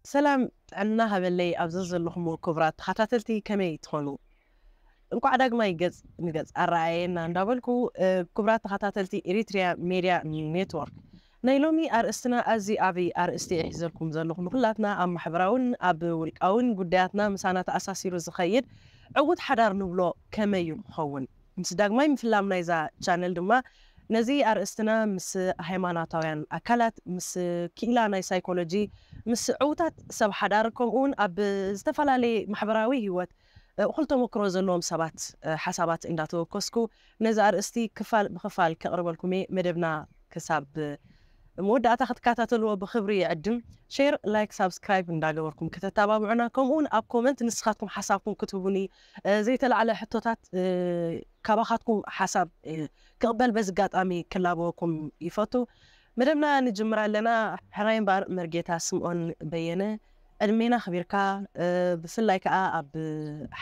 ሰላም ጥዕና ሃበለይ ኣብዚ ዘለኹም ክቡራት ተኸታተልቲ ከመይ ትኾኑ? እንኳዕ ዳግማይ ገጽ ንገጽ ኣረኣየና እንዳበልኩ፣ ክቡራት ተኸታተልቲ ኤሪትሪያ ሜድያ ኔትወርክ፣ ናይ ሎሚ ኣርእስትና ኣዝዩ ዓቢ ኣርእስቲ እየ ሒዘልኩም ዘለኹ። ንኹላትና ኣብ ማሕበራውን ኣብ ውልቃውን ጉዳያትና ምሳና ተኣሳሲሩ ዝኸይድ ዕዉት ሓዳር ንብሎ ከመይ እዩ ክኸውን? ምስ ዳግማይ ምፍላም ናይዛ ቻነል ድማ ነዚ ኣርእስትና ምስ ሃይማኖታውያን ኣካላት፣ ምስ ክኢላ ናይ ሳይኮሎጂ፣ ምስ ዕዉታት ሰብ ሓዳር፣ ከምኡውን ኣብ ዝተፈላለየ ማሕበራዊ ህይወት እኹል ተመክሮ ዘለዎም ሰባት ሓሳባት እንዳተወከስኩ ነዚ ኣርእስቲ ክፋል ብክፋል ከቕርበልኩም እየ። መደብና ክሳብ መወዳእታ ክትከታተልዎ ብክብሪ ይዕድም። ሼር፣ ላይክ፣ ሳብስክራይብ እንዳገበርኩም ከተተባብዑና፣ ከምኡውን ኣብ ኮመንት ንስኻትኩም ሓሳብኩም ክትህቡኒ፣ ዘይተላዕለ ሕቶታት ካባኻትኩም ሓሳብ ክቕበል በዚ ኣጋጣሚ ክላበወኩም ይፈቱ። መደብና ንጅምር ኣለና። ሕራይ እምበኣር መርጌታ ስምኦን በየነ፣ ዕድሜና ኣኽቢርካ፣ ብፍላይ ከኣ ኣብ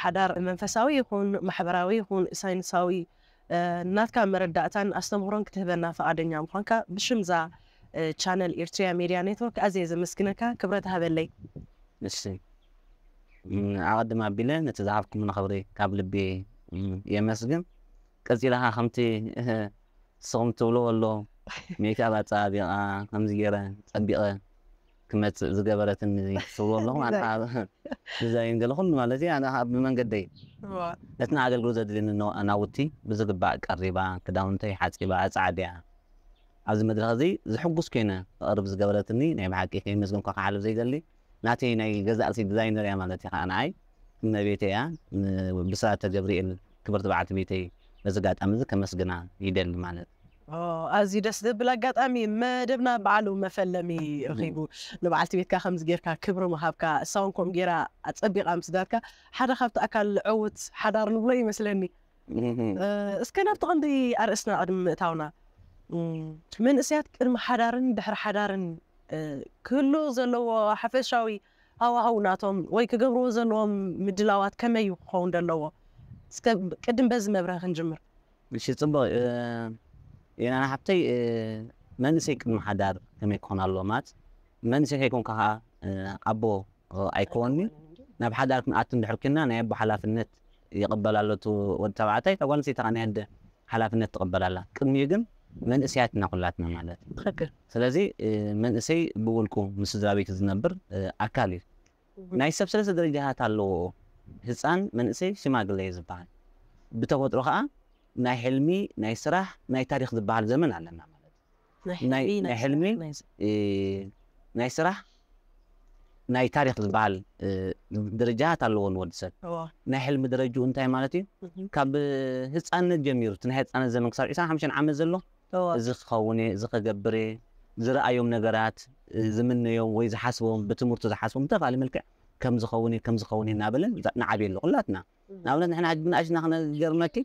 ሓዳር መንፈሳዊ ይኹን ማሕበራዊ ይኹን ሳይንሳዊ ናትካ መረዳእታን ኣስተምህሮን ክትህበና ፈቓደኛ ምዃንካ ብሽምዛ ቻነል ኤርትሪያ ሜድያ ኔትወርክ ኣዝየ ዘመስግነካ። ክብረት ሃበለይ። እሺ፣ ኣቐድም ኣቢለ ነቲ ዝሃብኩምኒ ክብሪ ካብ ልቢ የመስግን። ቀጺለ ኸኣ ከምቲ ንስኹም ትብልዎ ኣሎ፣ ሜክኣብ ኣጸባቢቓ ከምዚ ገይረ ጸቢቐ ክመጽእ ዝገበረትኒ ትብልዎ ኣለኹም። ኣነ ኸኣ ዲዛይን ገለ ኩሉ ማለት እዩ። ኣነ ኸኣ ብመንገደይ ነቲ ንኣገልግሎት ዘድልየኒ ናውቲ ብዝግባእ ቀሪባ፣ ክዳውንተይ ሓጺባ፣ ኣጻዕድያ፣ ኣብዚ መድረኽ እዚ ዝሕጉስ ኮይነ ክቐርብ ዝገበረትኒ ናይ ብሓቂ ከየመስገንኳ ክሓልፍ ዘይደሊ፣ ናተይ ናይ ገዛእ ርእሰይ ዲዛይነር እያ ማለት እያ። ከኣ ንዓይ እመቤተይ እያ፣ ብስራተ ገብርኤል ክብርቲ በዓልቲ ቤተይ በዚ ኣጋጣሚ እዚ ከመስግና ይደሊ ማለት። ኣዝዩ ደስ ዘብል ኣጋጣሚ፣ መደብና ባዕሉ መፈለሚ ረኺቡ። ንበዓልቲ ቤትካ ከምዚ ጌርካ ክብሪ ምሃብካ፣ እሳ እውን ከምኡ ጌራ ኣጸቢቓ ምስዳርካ፣ ሓደ ካብቲ ኣካል ዕዉት ሓዳር ንብሎ ይመስለኒ። እስከ ናብቲ ቀንዲ ኣርእስትና ቅድሚ ምእታውና፣ መንእሰያት ቅድሚ ሓዳርን ድሕሪ ሓዳርን ክህሉ ዘለዎ ሓፈሻዊ ሃዋህው ናቶም ወይ ክገብርዎ ዘለዎም ምድላዋት ከመይ እዩ ክኸውን ዘለዎ? እስከ ቅድም በዚ መብርሂ ክንጅምር። እሺ፣ ጽቡቕ። የናና ሓብተይ፣ መንእሰይ ቅድሚ ሓዳር ከመይ ክኾን ኣለዎ? ማለት መንእሰይ ከይኮንካ ከኣ ኣቦ ኣይኮንኒ። ናብ ሓዳር ክንኣቱ እንድሕር ኮይንና ናይ ኣቦ ሓላፍነት ይቕበል ኣሎ እቲ ወዲ ተባዕታይ፣ እታ ጓል ኣንስተይቲ ከኣ ናይ ኣደ ሓላፍነት ትቕበል ኣላ። ቅድሚኡ ግን መንእሰያት ኢና ኩላትና ማለት እዩ። ትኽክል። ስለዚ መንእሰይ ብውልቁ ምስ ስድራ ቤቱ ዝነብር ኣካል እዩ። ናይ ሰብ ሰለስተ ደረጃታት ኣለዎ። ህፃን፣ መንእሰይ፣ ሽማግለ እዩ ዝበሃል። ብተፈጥሮ ከዓ ናይ ሕልሚ፣ ናይ ስራሕ፣ ናይ ታሪክ ዝበሃል ዘመን ኣለና ማለት እዩ። ናይ ናይ ሕልሚ፣ ናይ ስራሕ፣ ናይ ስራሕ፣ ናይ ታሪክ ዝበሃል ደረጃታት ኣለዎ ንወዲ ሰብ። ናይ ሕልሚ ደረጅኡ እንታይ ማለት እዩ? ካብ ህፃንነት ጀሚሩ፣ እቲ ናይ ህፃንነት ዘመን ክሳብ ዕስራን ሓሙሽተን ዓመት ዘሎ፣ እዚ ክኸውን እየ፣ እዚ ክገብር እየ፣ ዝረኣዮም ነገራት፣ ዝምነዮም ወይ ዝሓስቦም፣ ብትምህርቱ ዝሓስቦም ብተፈላለየ መልክዕ ከም ዝኸውን እየ፣ ከም ዝኸውን እየ እናበለ ንዓብየሉ ኩላትና። ንኣብነት ንሕና ሕጂ ብንኣሽና ክነገርመኪ፣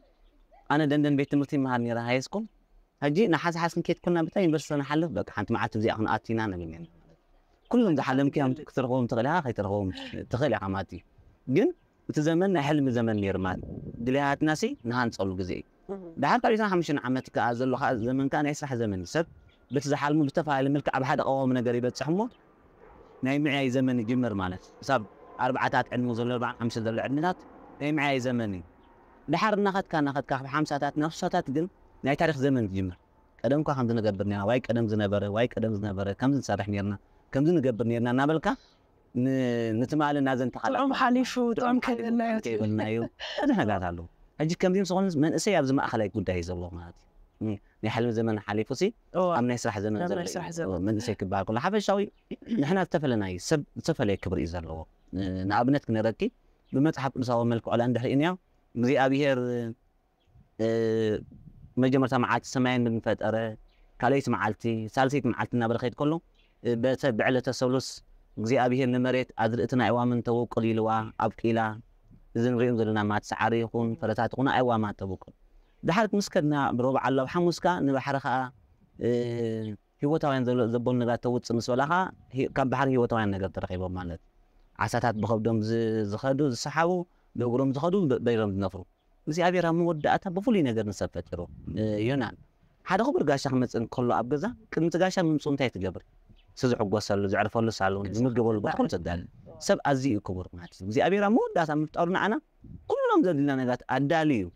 ኣነ ደንደን ቤት ትምህርቲ ይመሃር ነይረ፣ ሃይ ስኩል። ሕጂ ንሓዝሓዝ ክንከይድ ኮና ብታ ዩኒቨርሲቲ ንሓልፍ፣ በቃ ሓንቲ መዓልቲ ብዚኣ ክንኣቱ ኢና ንብል ነርና። ኩሎም ዝሓለምክዮም ክትረኽቦም ትኽእል ኢኻ፣ ከይትረኽቦም ትኽእል ኢኻ ማለት እዩ። ግን እቲ ዘመን ናይ ሕልሚ ዘመን ነይሩ ማለት ድልያትና ሲ ንሃንፀሉ ግዜ እዩ። ድሓር ካብ ዕስራን ሓሙሽተን ዓመት ከዓ ዘሎ ከዓ ዘመን ከዓ ናይ ስራሕ ዘመን እዩ። ሰብ በቲ ዝሓልሙ ብዝተፈላለየ መልክዕ ኣብ ሓደ ቀዋሚ ነገር ይበፅሕ እሞ ናይ ምዕያይ ዘመን ይጅምር ማለት እዩ። ክሳብ ኣርባዓታት ዕድመ ዘሎ ኣርባዓን ሓሙሽተን ዘሎ ዕድመታት ናይ ምዕያይ ዘመን እዩ። ድሓር እናኸድካ እናኸድካ ካብ ሓምሳታት ናብ ስሳታት ግን ናይ ታሪክ ዘመን ትጅምር። ቀደም እኳ ከምዚ ንገብር ነርና፣ ዋይ ቀደም ዝነበረ፣ ዋይ ቀደም ዝነበረ፣ ከምዚ ንሰርሕ ነርና፣ ከምዚ ንገብር ነርና እናበልካ ንትማሊ ናዘን ተኻላ ጥዑም ሓሊፉ ጥዑም ከይበልናዮ ከይበልናዮ ብዙሕ ነገራት ኣለዉ። ሕጂ ከምዚኦም ዝኾኑ መንእሰይ ኣብዚ ማእኸላይ ጉዳይ እዩ ዘለዎ ማለት እዩ። ናይ ሕልሚ ዘመን ሓሊፉ ሲ ኣብ ናይ ስራሕ ዘመን ዘሎ መንእሰይ ክበሃል ከሎ ሓፈሻዊ ንሕና ዝተፈለናዩ ሰብ ዝተፈለየ ክብሪ እዩ ዘለዎ። ንኣብነት ክነረኪ ብመፅሓፍ ቅዱሳዊ መልክዑ ላ እንድሕር ኢንዮ እግዚኣብሄር መጀመርታ መዓልቲ ሰማይ ምድርን ፈጠረ፣ ካልኣይቲ መዓልቲ፣ ሳልሰይቲ መዓልቲ እናበለ ከይድ ከሎ ብዕለተ ሰሉስ እግዚኣብሄር ንመሬት ኣዝርእትን ኣእዋምን ተወቅል ኢልዋ ኣብቂላ። እዚ ንሪኦም ዘለና ማት ሰዓሪ ይኹን ፍረታት ይኹን ኣእዋማት ተወቅል። ድሓር ምስ ከድና ብረቡዕ ኣሎ፣ ኣብ ሓሙስ ከኣ ንባሕሪ ከኣ ህይወታውያን ዘበሉ ነገራት ተውፅእ ምስ በላ ከኣ ካብ ባሕሪ ህይወታውያን ነገር ተረኺቦም ማለት ዓሳታት ብኸብዶም ዝኸዱ ዝሰሓቡ ብእግሮም ዝኸዱ በይሮም ዝነፍሩ እግዚኣብሔር ኣብ መወዳእታ ብፍሉይ ነገር ንሰብ ፈጢሩ። ዮናን ሓደ ክቡር ጋሻ ክመፅእ እንከሎ ኣብ ገዛ ቅድሚ እቲ ጋሻ ምምፅኡ እንታይ ትገብር? ስዝሕጎሰሉ፣ ዘዕርፈሉ ሳሎን፣ ዝምገበሉ ቦታ ኩሉ ተዳሊ። ሰብ ኣዝዩ እዩ ክቡር ማለት እዩ። እግዚኣብሔር ኣብ መወዳእታ ምፍጣሩ ንዓና ኩሎም ዘድልና ነገራት ኣዳልዩ እዩ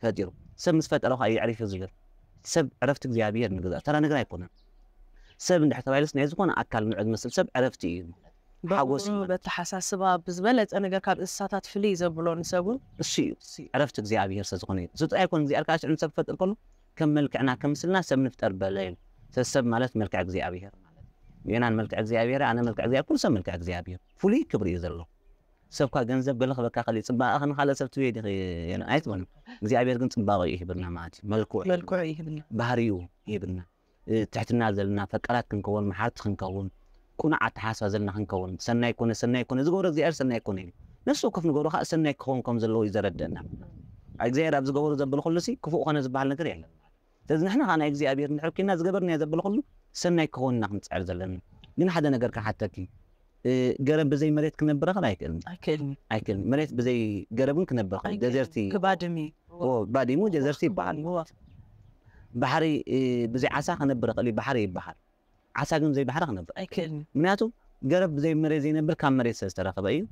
ፈጢሩ። ሰብ ምስ ፈጠረ ከዓ እዩ ዕሪፉ ዝብል። ሰብ ዕረፍቲ እግዚኣብሔር ንገዛ ተራ ነገር ኣይኮነን። ሰብ እንድሕር ተባሂሉስ ናይ ዝኾነ ኣካል ንዑ ዝመስል ሰብ ዕረፍቲ እዩ። ሓጎስ እዩ ማለት እዩ። በተሓሳስባ ብዝበለፀ ነገር ካብ እንስሳታት ፍልይ ዘብሎ ንሰብ እውን እሱ እዩ። ዕረፍቲ እግዚኣብሔር ስለ ዝኾነ እዩ። እሱ ጥራይ ኣይኮነ እግዚኣብሔር ከዓ ሽዑ ንሰብ ክፈጥር ከሎ ከም መልክዕና ከም ምስልና ሰብ ንፍጠር በለ እዩ። ሰብ ማለት መልክዕ እግዚኣብሔር ማለት እዩ። ዮናን መልክዕ እግዚኣብሔር ኣነ መልክዕ እግዚኣብሔር ኩሉ ሰብ መልክዕ እግዚኣብሔር ፍሉይ ክብሪ እዩ ዘሎ። ሰብካ ገንዘብ ገለ ክበካ ከሊ ፅባቐ ንካልእ ሰብ ትብየ ዲኺ ኣይትበሉ። እግዚኣብሔር ግን ፅባቐ እዩ ይህብና ማለት እዩ። መልክዑ መልክዑ ይህብና። ባህሪኡ ይህብና። ትሕትና ዘለና ፈቃራት ክንከውን መሓርቲ ክንከውን ቁኑዕ ኣተሓሳስባ ዘለና ክንከውን ሰናይ ኮነ ሰናይ ኮነ ዝገብሮ እግዚኣብሔር ሰናይ ኮነ እዩ። ነፍሲ ወከፍ ንገብሮ ከዓ ሰናይ ክኸውን ከም ዘለዎ እዩ ዘረደና። እግዚኣብሔር ኣብ ዝገበሩ ዘብል ኩሉ ሲ ክፉእ ኮነ ዝበሃል ነገር የለን። ስለዚ ንሕና ከዓ ናይ እግዚኣብሔር እንድሕር ኮይና ዝገበርናዮ ዘብል ኩሉ ሰናይ ክኸውን ኢና ክንፅዕር ዘለና። ግን ሓደ ነገር ክሓተኪ ገረብ ብዘይ መሬት ክነብር ኸል ኣይክእልን ኣይክእልን ኣይክእልን መሬት ብዘይ ገረብ ግን ክነብር ኸል ደዘርቲ ክባድሚ ባዲሙ ደዘርቲ ይበሃል። ባሕሪ ብዘይ ዓሳ ክነብር ኽእል ባሕሪ ይበሃል። ዓሳ ግን ብዘይ ባሕሪ ክነብር ኣይክእልን። ምክንያቱ ገረብ ብዘይ መሬት ዘይነብር ካብ መሬት ስለ ዝተረኸበ እዩ።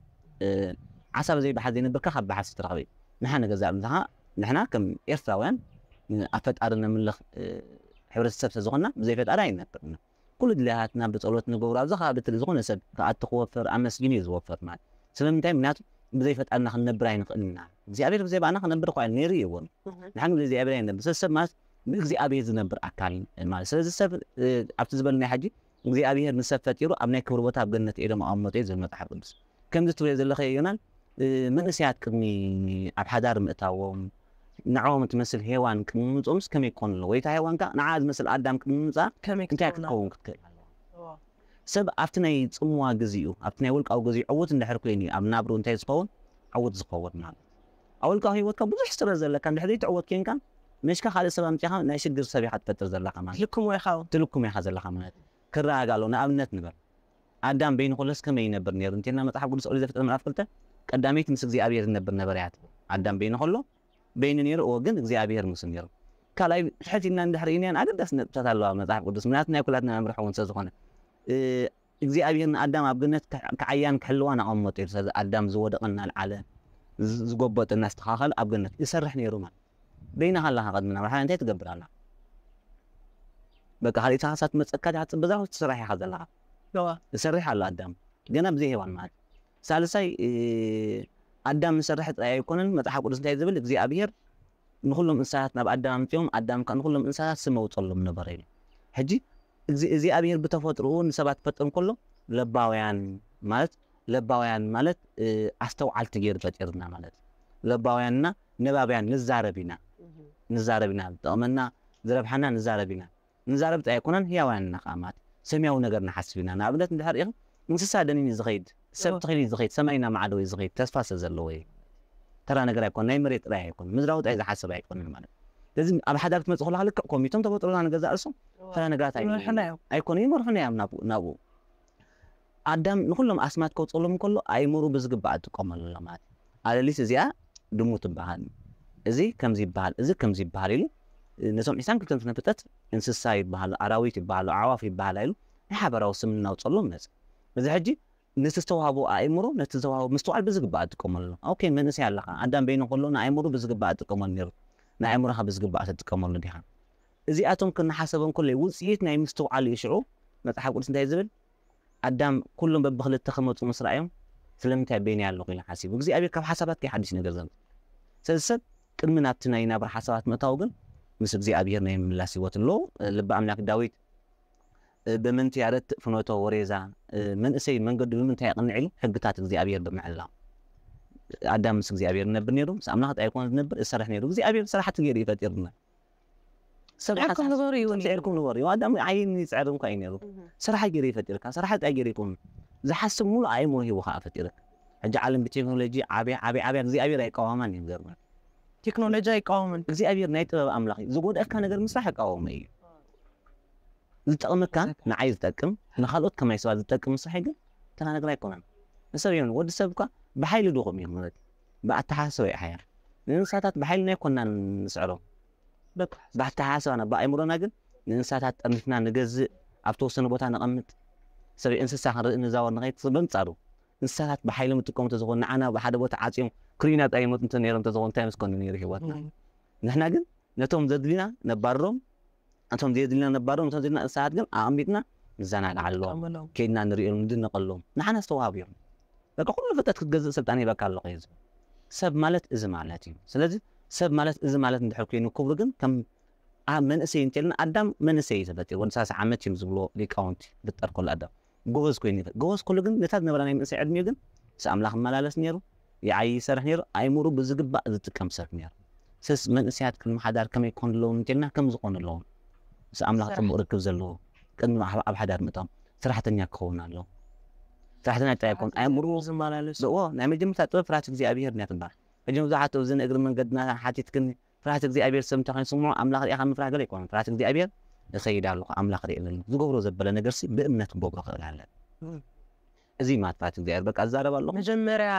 ዓሳ ብዘይ ባሕሪ ዘይነብር ካብ ባሕሪ ዝተረኸበ እዩ። ንሓ ንገዛእ ምሳኻ ንሕና ከም ኤርትራውያን ኣብ ፈጣሪ ነምልኽ ሕብረተሰብ ስለዝኾንና ብዘይ ፈጣሪ ኣይነብርና። ኩሉ ድልያትና ብፀሎት ንገብሮ ኣብዚ ከባቢ ትርኢ ዝኾነ ሰብ ክኣቲ ክወፍር ኣመስጊኑ እዩ ዝወፍር ማለት ስለምንታይ ምክንያቱ ብዘይ ፈጣርና ክንነብር ኣይንኽእልና። እግዚኣብሔር ብዘይ ባእና ክነብር ኳ ነይሩ ይብሉ። ንሓን ብዘይ እግዚኣብሔር ኣይነብር ሰብ ሰብ ማለት ብእግዚኣብሔር ዝነብር ኣካል ማለት ስለዚ ሰብ ኣብቲ ዝበልና ሕጂ እግዚኣብሔር ንሰብ ፈጢሩ ኣብ ናይ ክብሪ ቦታ ኣብ ገነት ኤዶም ኣቐመጦ እዩ ዝብል መፅሓፍ ቅዱስ። ከምዚ ትብልዮ ዘለኸ ዮናን መንእሰያት ቅድሚ ኣብ ሓዳር ምእታዎም ንዕኦም ትመስል ሄዋን ቅድሚ ምምፅኦምስ ከመይ ክኾኑ ኣለዎ? ወይታ ሄዋን ከዓ ንዓ ዝመስል ኣዳም ቅድሚ ምምፅኣ ከመይ እንታይ ክትከውን ክትከውን ክትክእል ኣለዋ? ሰብ ኣብቲ ናይ ፅምዋ ግዚኡ ኣብቲ ናይ ውልቃዊ ግዚኡ ዕውት እንድሕር ኮይኑ እዩ ኣብ ናብሩ እንታይ ዝኸውን ዕውት ዝኸውን ማለት ኣብ ውልቃዊ ህይወትካ ብዙሕ ስረ ዘለካ እንድሕር ዘይትዕወት ኮይንካ መሽካ ካልእ ሰብ ኣምፂኻ ናይ ሽግር ሰብ ኢኻ ትፈጥር ዘለካ ማለት ልክሞ ይኸውን ትልኩም ኢኻ ዘለካ ማለት ክረጋጋሎ ንኣብነት ንበል ኣዳም በይኑ ከሎስ ከመይ ይነብር ነይሩ እንቴና መፅሓፍ ቅዱስ ኦሪት ዘፍጥረት ምዕራፍ ክልተ ቀዳመይቲ ምስ እግዚኣብሔር ዝነብር ነበረ እያ ትብል ኣዳም በይኑ ከሎ በይኑ ነይሩ እዎ ግን እግዚኣብሔር ምስ ነይሩ ካልኣይ ትሕት ኢልና እንድሕር ኢንያን ኣገዳሲ ነጥብታት ኣለዋ መፅሓፍ ቅዱስ ምክንያቱ ናይ ኩላትና መምርሒ እውን ስለዝኾነ እግዚኣብሔር ንኣዳም ኣብ ገነት ክዓያን ክሕልዋን ኣቐመጦ እዩ ስለዚ ኣዳም ዝወደቐ እናልዓለ ዝጎበጠ እናስተኻኸል ኣብ ገነት ይሰርሕ ነይሩ ማለት በይና ካለኻ ቅድሚ ናብ ሓ እንታይ ትገብር ኣላ በቃ ካልእ ተኻሳ ትመፀካ ዲኻ ትፅበዛ ትስራሕ ኢኻ ዘለኻ ይሰርሕ ኣሎ ኣዳም ገና ብዘይ ሄዋን ማለት ሳልሳይ ኣዳም ንሰርሕ ጥራይ ኣይኮነን መፅሓፍ ቅዱስ እንታይ ዝብል እግዚኣብሔር ንኩሎም እንስሳታት ናብ ኣዳም ኣምፅኦም ኣዳም ከዓ ንኩሎም እንስሳታት ስም ኣውፀሎም ነበረ ኢሉ ሕጂ እግዚኣብሔር ብተፈጥሮኡ ንሰባት ክፈጥር ከሎ ለባውያን ማለት ለባውያን ማለት ኣስተውዓልቲ ገይሩ ፈጢርና ማለት ለባውያንና ነባብያን ንዛረብ ኢና ንዛረብ ኢና ዝጠቕመና ዝረብሓና ንዛረብ ኢና ንዛረብ ጥራይ ኣይኮነን ህያውያን ኢና ከዓ ማለት ሰማያዊ ነገር ንሓስብ ኢና ንኣብነት እንድሕር ኢኹም እንስሳ ደኒን እዩ ዝኸይድ ሰብ ተኺሉ እዩ ዝኸይድ ሰማይ እናማዕደወ እዩ ዝኸይድ ተስፋ ስለ ዘለዎ እዩ ተራ ነገር ኣይኮነ ናይ መሬት ጥራይ ኣይኮነ ምድራዊ ጥራይ ዝሓስብ ኣይኮነን ማለት ስለዚ ኣብ ሓዳር ክትመፅእ ከለካ ልክዕ ኮሚቶም ተፈጥሮና ንገዛእ ርእሶም ተራ ነገራት ኣይኮነ ይመርሑና እዮም ናብኡ ኣዳም ንኩሎም ኣስማት ከውፅሎም ከሎ ኣይምሩ ብዝግባእ ትጥቀመሉ ኣሎ ማለት ኣለሊስ እዚኣ ድሙ ትበሃል እዚ ከምዚ ይበሃል እዚ ከምዚ ይበሃል ኢሉ ነዞም ዒስራን ክልተን ስነ ፍጥረት እንስሳ ይበሃሉ ኣራዊት ይበሃሉ ኣዕዋፍ ይበሃላ ኢሉ ናይ ሓበራዊ ስም እናውፀሎም መፅ እዚ ሕጂ ነቲ ዝተዋህቦ ኣእምሮ ነቲ ዝተዋህቦ ምስትውዓል ብዝግባእ ትጥቀመሉ ኦኬ መንእሰይ ኣለኻ ኣዳም በይኑ ከሎ ንኣእምሮ ብዝግባእ ትጥቀመሉ ነይሩ ንኣእምሮኻ ብዝግባእ ትጥቀመሉ ዲኻ እዚኣቶም ክንሓሰቦም ከሎ ውፅኢት ናይ ምስትውዓል እዩ ሽዑ መፅሓፍ ቅዱስ እንታይ ዝብል ኣዳም ኩሎም በብክልተ ክመፁ ምስ ረኣዮም ስለምንታይ በይነይ ኣለኹ ኢሉ ሓሲቡ እግዚኣብሔር ካብ ሓሳባትካ ሓድሽ ነገር ዘምፅእ ስለዚ ሰብ ቅድሚ ናብቲ ናይ ናብራ ሓሳባት ምእታው ግን ምስ እግዚኣብሔር ናይ ምምላስ ህይወት ኣለዎ ልቢ ኣምላክ ዳዊት ብምንቲ ያረትእ ፍኖቶ ወሬዛ መንእሰይ መንገዱ ብምንታይ የቕንዕ ኢሉ ሕግታት እግዚኣብሔር ብምሕላው ኣዳም ምስ እግዚኣብሔር ዝነብር ነይሩ ምስ ኣምላኽ ጥራይ ኣይኮነ ዝነብር ዝሰርሕ ነይሩ እግዚኣብሔር ሰራሕቲ ገይሩ እዩ ፈጢሩና ሰብ ስዕርኩም ንበሩ ይውን እዩ። ስዕርኩም ንበሩ እዩ ኣዳም ዓይን ይፅዕር እንኳ እዩ ነይሩ ሰራሕ ገይሩ ይፈጢርካ ሰራሕ እንታይ ገይሩ ይኮኑ ዝሓስብ ሙሉ ኣእምሮ ሂቡ ከዓ ፈጢርካ ሕጂ ዓለም ብቴክኖሎጂ ዓብያ ዓብያ ዓብያ እግዚኣብሔር ኣይቃወማን እዩ ገርመ ቴክኖሎጂ ኣይቃወምን እግዚኣብሔር ናይ ጥበብ ኣምላኽ እዩ ዝጎድኣካ ነገር ምስራሕ ይቃወሞ እዩ ዝጠቕመካ ንዓይ ዝጠቅም ንካልኦት ከማይ ሰባት ዝጠቅም ምስራሕ ግን ተና ነገር ኣይኮነን ንሰብ እዮም ወዲ ሰብ እኳ ብሓይሊ ድኹም እዩ ማለት ብኣተሓሳሰብ ይሓያ ንእንስሳታት ብሓይሊ ናይ ኮናን ንስዕሮም በተሓሳስባና ብኣእምሮና ግን ንእንስሳታት ጠርኒፍና ንገዝእ፣ ኣብ ተወሰነ ቦታ ነቐምጥ፣ ሰብ እንስሳ ክንርኢ ንዛወር ንኸይድ በንጻሩ እንስሳታት ብሓይሎም ይጥቀሙ እንተዝኾኑ ንዓና ብሓደ ቦታ ዓጽዮም ክርእዩና ጥራይ ይመጡ እንተ ነይሮም እንተዝኾኑ እንታይ ምስ ኮነ ነይሩ ህይወትና? ንሕና ግን ነቶም ዘድልዩና ነባርሮም፣ ነቶም ዘየድልዩና ነባርሮም፣ ነቶም ዘድልዩና እንስሳታት ግን ኣቐሚጥና ንዘናግዓሎም፣ ከይድና ንርእዮም፣ ንድነቐሎም። ንዓና ዝተዋሃቡ እዮም። በቃ ኩሉ ፍጥረት ክትገዝእ ስልጣን ሂበካ ኣለኹ እዩ ዝብል። ሰብ ማለት እዚ ማለት እዩ። ስለዚ ሰብ ማለት እዚ ማለት እንድሕር ኮይኑ ክብሩ ግን ከም ኣብ መንእሰይ እንተልና ኣዳም መንእሰይ እዩ ተፈጢሩ። ወዲ ሰላሳ ዓመት እዮም ዝብሎ ሊቃውንቲ ክፍጠር ከሎ ኣዳም ጎበዝ ኮይኑ ይፈ- ጎበዝ ከሎ ግን ነታ ዝነበራ ናይ መንእሰይ ዕድሚኡ ግን ምስ ኣምላኽ ይመላለስ ነይሩ፣ ይዓይ ይሰርሕ ነይሩ፣ ኣእምሩ ብዝግባእ ዝጥቀም ሰብ ነይሩ። ስስ መንእሰያት ቅድሚ ሓዳር ከመይ ክኾኑ ኣለዎም እንተልና ከም ዝኾኑ ኣለዎም ምስ ኣምላኽ ጽቡቕ ርክብ ዘለዎ ቅድሚ ኣብ ኣብ ሓዳር ምእታዎም ሰራሕተኛ ክኸውን ኣለዎ። ሰራሕተኛ ጥራይ ኣይኮን ኣእምሩ ዝመላለስ እዎ ናይ መጀመርታ ጥበብ ፍርሃት እግዚኣብሔር እያ ትበሃል። ሕጂ ብዙሓት እዚ ንእግሪ መንገድና ሓቲትክን ፍርሃት እግዚኣብሔር ሰብ እንታይ ኮይኑ ስምዑ ኣምላኽ ሪኢኻ ምፍራህ ገለ ኣይኮነን። ፍርሃት እግዚኣብሔር እኸይድ ኣለኹ ኣምላኽ ርኢ ኣለኒ ዝገብሮ ዘበለ ነገር ሲ ብእምነት ክገብሮ ክእል ኣለኒ። እዚ ማለት ፍርሃት እግዚኣብሔር በቃ ዝዛረብ ኣለኹ። መጀመርያ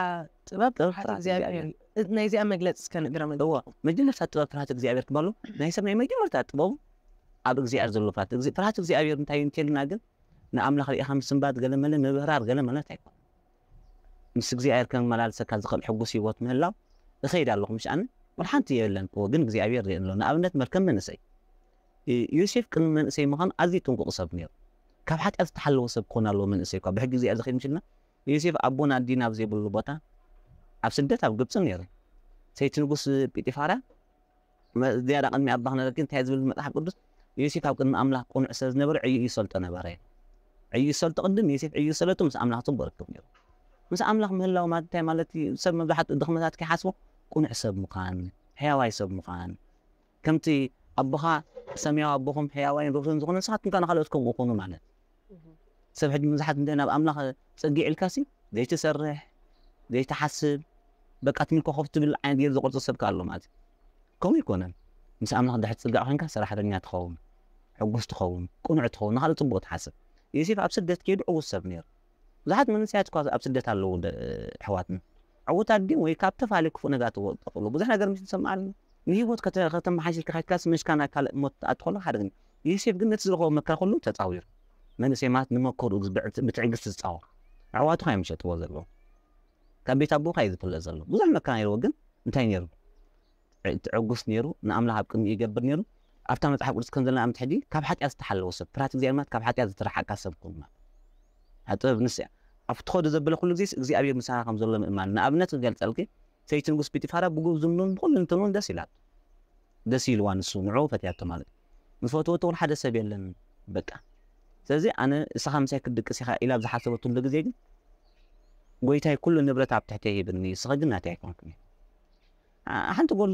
ጥበብ ጥበብ ፍርሃት ፍርሃት እግዚኣብሔር እግዚኣብሔር። እዩ። ናይዚኣ መግለፂ እስከ ንእግረ መንገድ እዎ መጀመርታ ጥበብ ፍርሃት እግዚኣብሔር ክበሉ ናይ ሰብ ናይ መጀመርታ ጥበቡ ኣብ እግዚኣብሔር ዘሎ ፍርሃት። እግዚ- ፍርሃት እግዚኣብሔር እንታይ እዩ እንተልና ግን ንኣምላኽ ሪኢኻ ምስንባት ገለ መለ ምብህራር ገለ ማለት ኣይኮነ። ምስ እግዚኣብሔር ከመላልሰካ ዝኽእል ሕጉስ ህይወት ምህላው እኸይድ ኣለኹ ምሽ ኣነ ወላ ሓንቲ የለን እዎ ግን እግዚኣብሔር ርኢ ኣሎ። ንኣብነት መርከም መንእሰይ ዮሴፍ ቅድሚ መንእሰይ ምዃኑ ኣዝዩ ጥንቁቕ ሰብ ነይሩ። ካብ ሓጢኣት ዝተሓለወ ሰብ ክኾን ኣለዎ መንእሰይ እኳ ብሕጊ እግዚኣብሔር ዝኸይድ ምሽልና ዮሴፍ ኣቦን ኣዲን ኣብ ዘይብሉ ቦታ ኣብ ስደት ኣብ ግብፂ ነይሩ። ሰይቲ ንጉስ ጲጢፋራ ዝያዳ ቅድሚ ኣባኽ ነበርኪ እንታይ ዝብል መፅሓፍ ቅዱስ ዮሴፍ ኣብ ቅድሚ ኣምላኽ ቅኑዕ ስለ ዝነበረ ዕዩ ይሰልጦ ነበረ። ዕዩ ይሰልጦ ቅድም ዮሴፍ ዕዩ ዝሰለጡ ምስ ኣምላኽ ፅቡቅ ርክብ ነይሩ። ምስ ኣምላኽ ምህላው ማለት እንታይ ማለት እዩ? ሰብ መብዛሕትኡ ድኽመታት ከይሓስቦ ቅኑዕ ሰብ ምዃን፣ ሕያዋይ ሰብ ምዃን፣ ከምቲ ኣቦኻ ሰማያዊ ኣቦኹም ሕያዋይን ርህሩህን ዝኾነ ንስኻትኩም ከኣ ንኻልኦት ከምኡ ኩኑ ማለት። ሰብ ሕጂ ብዙሓት እንደ ናብ ኣምላኽ ጸጊዕ ኢልካሲ ዘይትሰርሕ ዘይትሓስብ በቃ ትንኮ ኮፍ ትብል ዓይነት ገይሩ ዝቆርጾ ሰብ ከኣ ኣሎ ማለት እዩ። ከምኡ ኣይኮነን። ምስ ኣምላኽ ድሕር ትጽጋዕ ኮይንካ ሰራሕተኛ ትኸውን፣ ሕጉስ ትኸውን፣ ቅኑዕ ትኸውን፣ ንኻልእ ጽቡቕ ትሓስብ። ዮሴፍ ኣብ ስደት ከይዱ ዕዉት ሰብ ነይሩ። ብዙሓት መንእሰያት እኳ ኣብ ስደት ኣለዉ ደ- ኣሕዋትና። ዕዉታት ድዮም ወይ ካብ ተፋሊ ክፉእ ነገር ትወ- ጠፍእሉ ብዙሕ ነገር ምስ ንሰምዓሉ ንህይወት ከተ- ከተመሓይሽ ኢልካ ከይድካስ መሽካ ናብ ካልእ ሞት ትኣቱ ከሎ ሓደ ግን ዮሴፍ ግን ነቲ ዝረኸቦ መከራ ኩሉ ተጻዊሩ። መንእሰይ ማለት ንመከርኡ ብዕ- ብትዕግስቲ ዝጻወር ኣሕዋቱ ካ እዮም ዝሸጥዎ ዘለዉ ካብ ቤት ኣቦ ካ እዩ ዝፍለጥ ዘሎ ብዙሕ መከራ ነይርዎ ግን እንታይ ነይሩ ትዕጉስ ነይሩ ንኣምላኽ ኣብ ቅድሚ ይገብር ነይሩ ኣብታ መጽሓፍ ቅዱስ ከም ዘለና ኣምት ሕጂ ካብ ሓጢኣት ዝተሓለወ ሰብ ፍርሃት እግዚኣብሔር ማለት ካብ ሓጢኣት ዝተረሓቃ ሰብ ኩን ማለት እያ ጥበብ ንስ እያ ኣብ ትኸዱ ዘበለ ኩሉ ግዜ እግዚኣብሔር ምሳኻ ከም ዘሎ ምእማን ንኣብነት ክገልጸልኪ ሰይቲ ንጉስ ጲጢፋራ ብጉብዝኑን ብኩሉ እንትኑን ደስ ኢላት ደስ ኢልዋ ንሱ ንዕኡ ፈትያቶ ማለት እዩ ምስ ፈትወቶ እውን ሓደ ሰብ የለን በቃ ስለዚ ኣነ እስኻ ምሳይ ክትድቅስ ኢኻ ኢላ ኣብ ዝሓሰበትሉ ግዜ ግን ጎይታይ ኩሉ ንብረት ኣብ ትሕተይ ሂብኒ እስኻ ግን ናተይ ኣይኮንክን ሓንቲ ጎል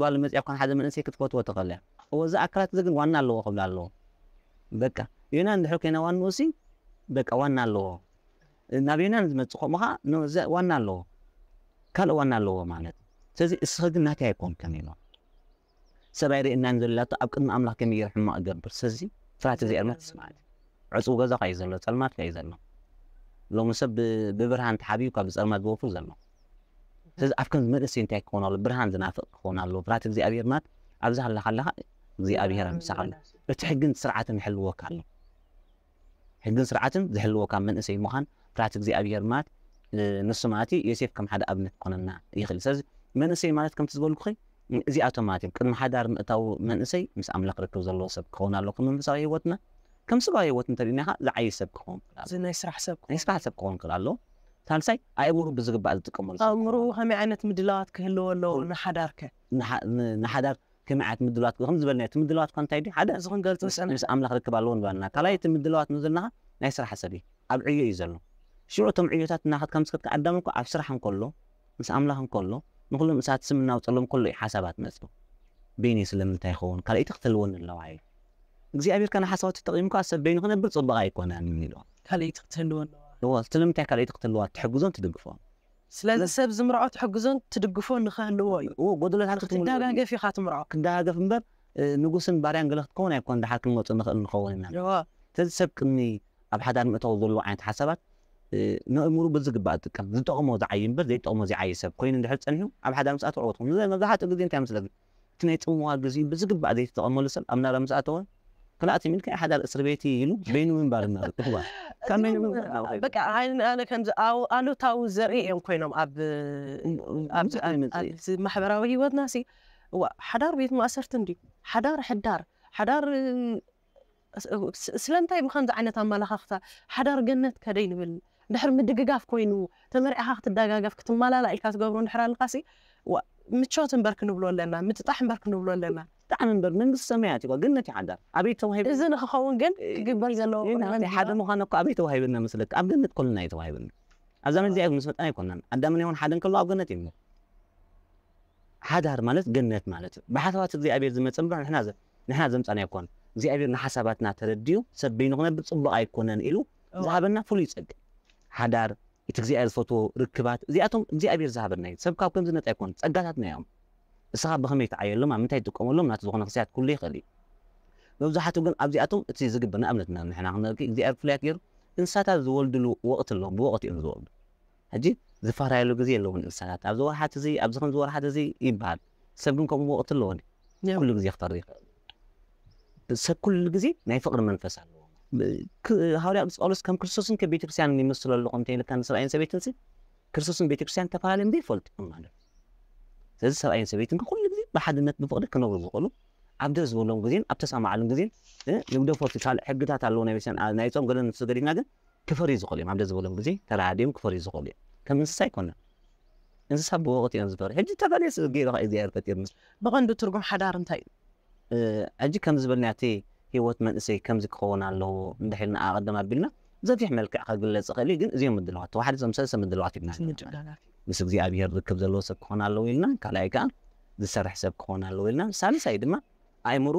ጓል መፅያ ኮን ሓደ መንእሰይ ክትፈትዎ ትኽእል እያ እወ እዚ ኣካላት እዚ ግን ዋና ኣለዎ ክብላ ኣለዎ በቃ ዮና እንድሕር ኮይና ዋንኡ ሲ በቃ ዋና ኣለዎ ናብ ዮና ዝመፅእ ከምኡ ከዓ ዋና ኣለዎ ካልእ ዋና ኣለዎ ማለት ስለዚ እስኻ ግን ናተይ ኣይኮንክን ኢሎ ሰብኣይ ርእናን ዘላቶ ኣብ ቅድሚ ኣምላኽ ከመይ ገይረ ሕማቕ እገብር ስለዚ ፍርሃት እግዚኣብሔር ማለት ስማዕ ዕፁው ገዛ እዩ ዘሎ ጸልማት እዩ ዘሎ ሎሚ ሰብ ብብርሃን ተሓቢኡ ካብ ብጸልማት ዝወፍር ዘሎ ስለዚ ኣብ ከም መንእሰይ እንታይ ክኸውን ኣሎ ብርሃን ዝናፍቕ ክኸውን ኣሎ ፍርሃት እግዚኣብሔር ማለት ኣብዚ ሃለኻ ኣለኻ እግዚኣብሔር ምሳኻ ኣሎ እቲ ሕግን ስርዓትን ይሕልወካ ኣሎ ሕግን ስርዓትን ዝሕልወካ መንእሰይ ምዃን ፍርሃት እግዚኣብሔር ማለት ንሱ ማለት ዮሴፍ ከም ሓደ ኣብነት ክኾነና ይኽእል ስለዚ መንእሰይ ማለት ከምቲ ዝበልኩኺ እዚኣቶም ማለት እዮም ቅድሚ ሓዳር ምእታው መንእሰይ ምስ ኣምላኽ ርክብ ዘለዎ ሰብ ክኸውን ኣለዎ ከም መንፈሳዊ ህይወትና ከም ስጋዊ ህይወት እንተሪእና ኻ ዝዓይ ሰብ ክኸውን ናይ ስራሕ ሰብ ናይ ስራሕ ሰብ ክኸውን ክእል ኣለዎ ሳልሳይ ኣእምሩ ብዝግባእ ዝጥቀመሉ ኣእምሩ ከመይ ዓይነት ምድላዋት ክህልዎ ኣለዎ ንሓዳርከ ንሓዳር ከመይ ዓይነት ምድላዋት ከም ዝበልና እቲ ምድላዋት ኳ እንታይ ድዩ ሓደ እዚ ክንገልጾ ዝጸንሕ ምስ ኣምላኽ ርክብ ኣለዎ ንበልና ካልኣይ እቲ ምድላዋት ንዝልና ናይ ስራሕ ሰብ እዩ ኣብ ዕዮ እዩ ዘሎ ሽዑ እቶም ዕዮታት እናኸድካ ምስ ከድካ ኣዳም እኮ ኣብ ስራሕ እንከሎ ምስ ኣምላኽ እንከሎ ንኩሎም እሳት ስም እናውፀሎም ከሎ እዩ ሓሳባት መፅኡ በይነይ ስለምንታይ ይኸውን ካልኣይቲ ክትህልወኒ ኣለዋ እዩ እግዚኣብሔር ከነ ሓሳባት ተጠቂምካ ሰብ በይኑ ክነብር ፅቡቅ ኣይኮነን ኢሉ ካልኣይቲ ክትህልወ ኣለዋ ስለምንታይ ካልኣይቲ ክትህልዋ ትሕግዞን ትድግፎን ስለዚ ሰብ ዝምርዖ ትሕግዞን ትድግፎን ንኽህልዎ እዩ እዎ ጎደሎታት ክትምልኦ ክትደጋገፍ ኢኻ ትምርዖ ክደጋገፍ እምበር ንጉስን ባርያን ገለ ክትከውን ኣይኮን ድሓር ክንመፁ ንኽእል ንኸውን ኢና እዋ ስለዚ ሰብ ቅድሚ ኣብ ሓዳር ምእታው ዘለዎ ዓይነት ሓሳባት ነእምሩ ብዝግባእ ዝጥቀም ዝጠቕሞ ዝዓይ እምበር ዘይጠቕሞ ዘይዓይ ሰብ ኮይኑ እንድሕር ፀኒሑ ኣብ ሓዳር ምስኣት ዕወት ኮይኑ መብዛሕትኡ ግዜ እንታይ መስለኒ ናይ ጽምዋ ግዜ ብዝግባእ ዘይተጠቐመሉ ሰብ ኣብ ናብራ ምስ ኣተወ፣ ክላእቲ ሚልካ ሓዳር እስር ቤት ኢሉ በይኑ ምንባር እናበል። እዋ፣ ካብ በይኑ ምንባር እናበል። በቃ ኣነ ከምዚ ኣሉታዊ ዘርኢ እዮም ኮይኖም ኣብ ኣብዚ ማሕበራዊ ህይወትና ሲ። እዋ፣ ሓዳር ቤት ማእሰርቲ እንዲ ሓዳር ሕዳር ሓዳር ስለምንታይ ብከምዚ ዓይነት ኣመላኻኽታ ሓዳር ገነት ከደይ ንብል? ድሕር ምድግጋፍ ኮይኑ ተመርዕኻ ክትደጋገፍ ክትመላላ ኢልካ ትገብሮ እንድሕር ኣለካ ሲ፣ ምቾት እምበር ክንብሎ ኣለና፣ ምጥጣሕ እምበር ክንብሎ ኣለና። ብጣዕሚ እምበር መንግስቲ ሰማያት እዩ ገነት ይሓዳር ኣበይ ተዋሂቡ? እዚ ንክኸውን ግን ክግበር ዘለዎ ሓደ ምዃን እኮ ኣበይ ተዋሂብና መስለካ? ኣብ ገነት ኮልና እዩ ተዋሂብና። ኣብዛ መዚ ምስ መጣና ኣይኮናን ኣዳምን ሄዋን ሓደ እንከሎ ኣብ ገነት እዩ። ሓዳር ማለት ገነት ማለት እዩ። ብሓሳባት እግዚኣብሔር ዝመፀ እምበር ንሕና ዘምፃና ኣይኮን። እግዚኣብሔር ንሓሳባትና ተረድዩ ሰብ በይኑ ክነብር ፅቡቅ ኣይኮነን ኢሉ ዝሃበና ፍሉይ ፀጋ ሓዳር እቲ እግዚኣብሔር ዝፈትዎ ርክባት እዚኣቶም እግዚኣብሔር ዝሃበና እዩ። ሰብ ካብ ከምዚ ነፃ ኣይኮን፣ ፀጋታትና እዮም። እስኻ ብኸመይ ትዓየሎም ኣብ ምንታይ ትጥቀመሎም ናቲ ዝኾነ ክስያት ኩሉ ይኽእል እዩ። መብዛሕትኡ ግን ኣብዚኣቶም እቲ ዝግበር ንኣብነት ንሕና ክንርኢ እግዚኣብሔር ፍሉያት ገይሩ እንስሳታት ዝወልድሉ ወቕቲ ኣሎ፣ ብወቕቲ እዮም ዝወልዱ። ሕጂ ዝፈራየሉ ግዜ ኣለዎ እንስሳታት ኣብዚ ወርሓት እዚ ኣብዚ ከምዚ ወርሓት እዚ ይበሃል። ሰብ ግን ከምኡ ወቕቲ ኣለዎ ኩሉ ግዜ ክፈሪ ይኽእል። ሰብ ኩሉ ግዜ ናይ ፍቕሪ መንፈስ ኣለዎ። ሃዋርያ ቅዱስ ጳውሎስ ከም ክርስቶስን ከም ቤተክርስትያንን ይመስሉ ኣለኹ እንተ ኢልካ ንሰብኣይን ሰበይትን ሲ ክርስቶስን ቤተክርስትያን ተፈላለዮም ዘይፈልጡ እዮም ማለት እዩ። ስለዚ ሰብኣይን ሰበይትን ኩሉ ግዜ ብሓድነት ብፍቕሪ ክነብሩ ዝኽእሉ ኣብ ደስ ዝበሎም ግዜን ኣብ ተሰማዓሉን ግዜን ንግደፎ ካልእ ሕግታት ኣለዎ ናይ ቤተክርስትያን ናይ ጾም ገለ ንሱ ገዲፍና ግን ክፈርዩ ዝኽእሉ እዮም ኣብ ደስ ዝበሎም ግዜ ተረዳዲኦም ክፈርዩ ዝኽእሉ እዮም። ከም እንስሳ ኣይኮነን። እንስሳ ብወቕቲ እዮም ዝፈርዩ። ሕጂ ተፈለየ ስብ ገይሩ ኸ እግዚኣብሔር ፈጢሩ ምስ ብቐንዱ ትርጉም ሓዳር እንታይ እዩ? ሕጂ ከም ዝበልናዮ እቲ ህይወት መንእሰይ ከምዚ ክኸውን ኣለዎ እንድሕልና ኣቐደም ኣቢልና ብዘፊሕ መልክዕ ከግለጽ ይኽእል እዩ። ግን እዚኦም ምድለዋት ተዋሕዶ እዞም ሰለስተ ምድለዋት ኢልና ምስ እግዚኣብሔር ርክብ ዘለዎ ሰብ ክኾን ኣለዎ ኢልና ካልኣይ ከዓ ዝሰርሕ ሰብ ክኾን ኣለዎ ኢልና ሳልሳይ ድማ ኣእምሩ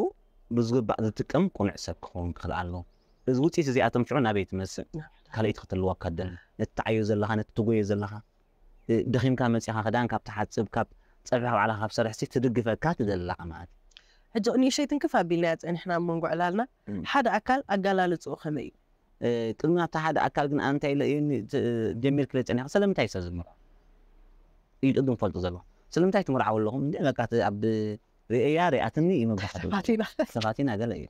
ብዝግባእ ዝጥቀም ቁኑዕ ሰብ ክኸውን ክኽእል ኣለዎ። እዚ ውፅኢት እዚኣቶም ሽዑ ናበይ ትመስል ካልኣይቲ ክትልዋ ካደል ነቲ ትዓዮ ዘለኻ ነቲ ትጎዮ ዘለኻ ደኺምካ መፂኻ ክዳን ካብ ትሓፅብ ካብ ፀብሒ ባዕልኻ ካብ ሰርሕሲ ትድግፈካ ትደሊ ኣለኻ ማለት እዩ። ሕጂ ንእሸይትን ክፍ ኣቢልና ያ ፀኒሕና ኣብ መንጎ ዕላልና ሓደ ኣካል ኣጋላልፅኡ ከመይ እዩ? ቅድሚ ኣብቲ ሓደ ኣካል ግን ኣንታይ ኢለ ጀሚር ክለ ፀኒኻ ስለምንታይ ሰብ ዝምርዖ እዩ ቅድም ፈልጡ ዘለዎ ስለምንታይ ትምርዓው ኣለኹም እንደ በቃ ኣብ ርእያ ሪኣትኒ እዩ መብዛሕትኡ ተፋቲና ገለ እዩ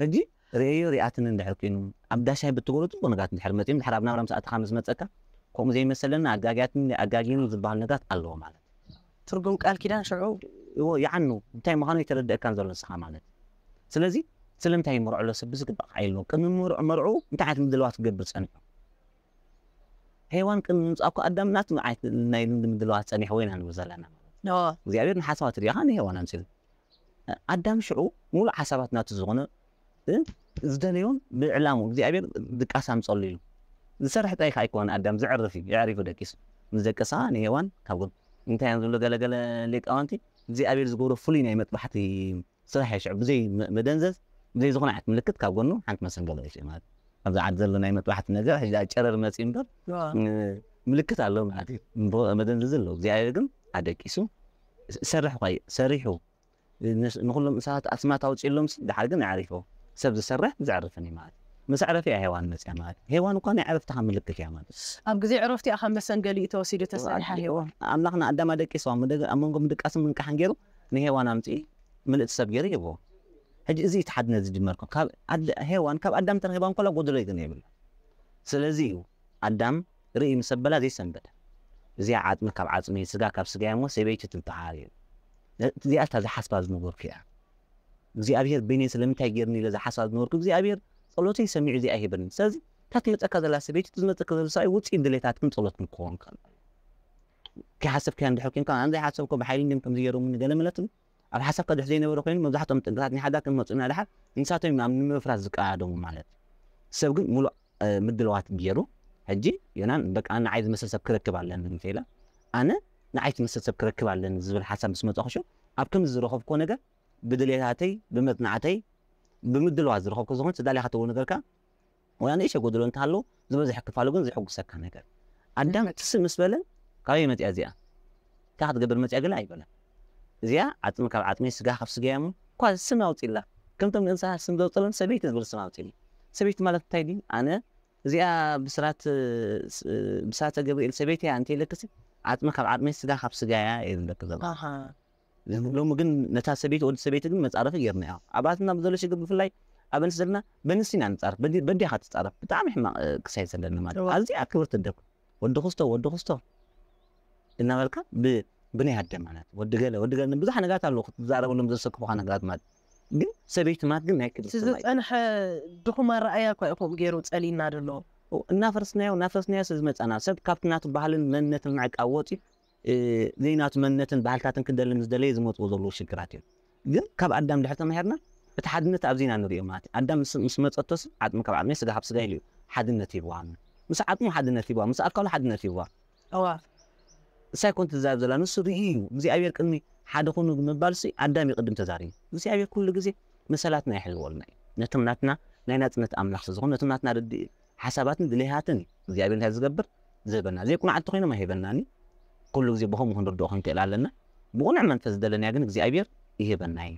ሕጂ ርእዮ ሪኣትኒ እንድሕር ኮይኑ ኣብ ዳሻይ ብትገብሮ ፅቡቅ ነጋት እንድሕር መፅዮም ድሕር ኣብ ናብራ ምስ ኣተኻ ምስ መፀካ ከምኡ ዘይመሰለና ኣጋጊያትኒ ኣጋጊኑ ዝበሃል ነጋት ኣለዎ ማለት ትርጉም ቃል ኪዳን ሽዑ ይዓኑ እንታይ ምዃኑ ኣይተረድአካን ዘሎ ንስኻ ማለት ስለዚ ስለምንታይ ይምርዖ ኣሎ ሰብ ብዝግባእ ክዓይልዎ ቅድሚ ምርዑ እንታይ ዓይነት ምድለዋት ክገብር ፀኒሑ ሄዋን ቅድሚ ምምፃእ እኮ ኣዳም ናቱ ዓይነት ናይ ልምዲ ምድለዋት ፀኒሕዎ ኢና ንብል ዘለና እግዚኣብሔር ንሓሳባት ሪኢኻ ንሄዋን ኣምፅሉ ኣዳም ሽዑ ሙሉእ ሓሳባት ናቱ ዝኾነ ዝደለዮን ብዕላሙ እግዚኣብሔር ድቃስ ኣምፀሉ ኢሉ ዝሰርሕ ጥራይ ከዓ ኣይኮነ ኣዳም ዘዕርፍ እዩ የዕሪፉ ደቂሱ ምስ ደቀሳ ንሄዋን ካብ ጎን እንታይ እዮም ዝብሉ ገለገለ ሊቃውንቲ እግዚኣብሔር ዝገብሮ ፍሉይ ናይ መጥባሕቲ ስራሕ እየ ሽዑ ብዘይ መደንዘዝ ብዘይ ዝኾነ ዓይነት ምልክት ካብ ጎኑ ሓንቲ መሰንገሎ እዩ ማለት ኣብዚ ዓዲ ዘሎ ናይ መጥባሕቲ ነገር ሕጂ ጨረር መፅኡ እምበር ምልክት ኣሎ ማለት እዩ መደንዘዝ ኣሎ እግዚኣብሔር ግን ኣደቂሱ ሰርሕ ኳ ሰሪሑ ንኩሎም እንስሳት ኣስማት ኣውፅእሎም ድሓር ግን ኣዕሪፎ ሰብ ዝሰርሕ ዘዕርፍን እዩ ማለት ምስ ዕረፊ እያ ሄዋን መፅያ ማለት ሄዋን እኳ ናይ ዕረፍትኻ ምልክት እያ ማለት ኣብ ግዜ ዕረፍቲ ኣኻ መሰንገሊ ተወሲዱ ተሰሪሓ ሄዋን ኣምላኽና ኣዳም ኣደቂስዋ ኣብ መንጎ ምድቃስን ምንቃሕን ገይሩ ንሄዋን ኣምፅኢ ምልእቲ ሰብ ገይሩ ይህቦ ሕጂ እዚ እቲ ሓድነት ዝጅመር ካብ ሄዋን ካብ ኣዳም ተረኺባ እንኮላ ጎደሎ ግን የብላ ስለዚ እዩ ኣዳም ርኢ ምስ ኣበላ ዘይሰንበደ እዚኣ ዓፅሚ ካብ ዓፅሚ ስጋ ካብ ስጋ እሞ ሰበይቲ ትበሃል እዩ እዚኣ እታ ዝሓስባ ዝነበርኩ እያ እግዚኣብሔር በይነይ ስለምንታይ ገይርኒ ኢለ ዝሓስባ ዝነበርኩ እግዚኣብሔር ፀሎተይ ሰሚዑ እዚኣ ሂብኒ ስለዚ እታ ትመፀካ ዘላ ሰበይቲ እቲ ዝመፀካ ዘሎ ሰብኣይ ውፅኢት ድሌታትክን ፀሎትክን ክኸውን ከሎ ከይሓሰብካዮ እንድሕር ኮንካ ኣነ ዘይሓሰብኮ ብሓይሊ እንዲም ከምዚ ገይሮምኒ ገለ መለትም ኣብ ሓሳብካ ድሕ ዘይነበረ ኮይኑ መብዛሕትኦም ጥንቅታት ናይ ሓዳር ክመፁና ድሓር ንሳቶም ኣብ ንምፍራስ ዝቀዳደሙ ማለት እዩ ሰብ ግን ሙሉእ ምድለዋት ገይሩ ሕጂ ዮናን በቃ ንዓይ ዝመስል ሰብ ክረክብ ኣለኒ እንተ ኢለ ኣነ ንዓይ ትመስል ሰብ ክረክብ ኣለኒ ዝብል ሓሳብ ምስ መፃኹ ሽዑ ኣብ ከምዚ ዝረኸብክዎ ነገር ብድሌታተይ ብመፅናዕተይ ብምድለዋት ዝረኸብኩ ዝኾነ ስዳሊኻ ትብሉ ነገርካ ወይ ንእሽተይ ጎደሎ እንተሃለዎ ዝበዝሐ ክፋሉ ግን ዘሐጉሰካ ነገር ኣዳም ትስእ ምስ በለ ካበይ መፅያ እዚኣ እንታይ ክትገብር መፅያ ገለ ኣይበለን እዚኣ ዓፅሚ ካብ ዓፅሚ ስጋ ካብ ስጋ እሞ እኳ ስም ኣውፅላ ከምቶም ንእንስሳ ስም ዘውፅለን ሰበይቲ ዝብል ስም ኣውፅሉ ሰበይቲ ማለት እንታይ ድዩ ኣነ እዚኣ ብስራት ብስራተ ገብርኤል ሰበይቲ እያ እንተ ኢለክሲ ዓፅሚ ካብ ዓፅሚ ስጋ ካብ ስጋ እያ እየ ዝብለክ ዘሎ ሎሚ ግን ነታ ሰበይቲ ወዲ ሰበይቲ ግን መፃረፊ ጌርናዮ። ኣብ ኣትና ብዘሎ ሽግር ብፍላይ ኣብ ኣንስቲ ዘለና በንስቲ ኢና ንፃረፍ። በዲ- በዲኻ ትፃረፍ። ብጣዕሚ ሕማቕ ክሳይ ዘለና ማለት እዋ። ኣዚኣ ክብርቲ ደብ ወዲ ክስቶ ወዲ ክስቶ እናበልካ ብ- ብናይ ኣደ ማለት ወዲ ገለ ወዲ ገለ ብዙሕ ነገራት ኣለዉ ክትዛረበሎም ዘሰክፉኻ ነገራት ማለት ግን ሰበይቲ ማለት ግን ናይ ክብርቲ ማለት ዝፀንሐ ድኹም ኣረኣያ እኳ ኢኹም ገይሩ ፀሊና ደሎ። እናፈረስናዮ እናፈረስናዮ ስለ ዝመፃና ሰብ ካብቲ ናቱ ባህልን መንነትን ምዕቃብ ወፂ ዘይናቱ መንነትን ባህልታትን ክደሊ ምስ ደለየ ዝመፅዎ ዘለዉ ሽግራት እዮም። ግን ካብ ኣዳም ድሕር ተማሂርና እቲ ሓድነት ኣብዚና ንሪኦ ማለት እዩ። ኣዳም ምስ- ምስ መፀቶስ ዓፅሚ ካብ ዓፅሚ ስጋ ካብ ስጋ ኢሉ እዩ ሓድነት ይህብዋ። ምስ ዓፅሙ ሓድነት ይህብዋ፣ ምስ ኣካሉ ሓድነት ይህብዋ። እዋ እሳይ ኮን ትዛረብ ዘላ ንሱ ርኢ እዩ እግዚኣብሔር ቅድሚ ሓደ ኩኑ ብምባል ሲ ኣዳም ይቅድም ተዛሪቡ እግዚኣብሔር ኩሉ ግዜ መሰላትና ይሕልወልና እዩ። ነቶም ናትና ናይ ናፅነት ኣምላኽ ስለ ዝኾነ ነቶም ናትና ርድእ ሓሳባትን ድሌሃትን እግዚኣብሔር እንታይ ዝገብር ዝህበና ዘይቁናዕ እንተኮይኖም ኣይህበናኒ። ኩሉ ግዜ ብከምኡ ክንርድኦ ክንክእል ኣለና። ብቁኑዕ መንፈስ ዝደለናያ ግን እግዚኣብሔር ይህበና እዩ።